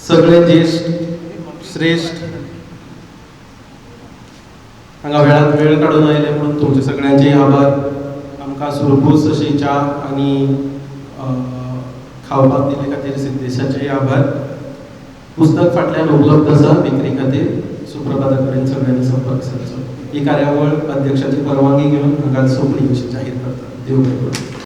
सगळे ज्येश्ठ श्रेश्ठ हांगा वेळांत वेळ काडून आयले म्हणून तुमचे सगळ्यांचेय आभार. आमकां सुरबूस अशी च्या आनी खावपाक दिले खातीर सिद्धेशाचेय आभार. पुस्तक फाटल्यान उपलब्ध आसा विक्री खातीर, सुप्रभाता कडेन सगळ्यांनी संपर्क सादचो. ही कार्यावळ अध्यक्षाची परवानगी घेवन हांगा सोंपली अशी जाहीर करता. देव बरें करूं.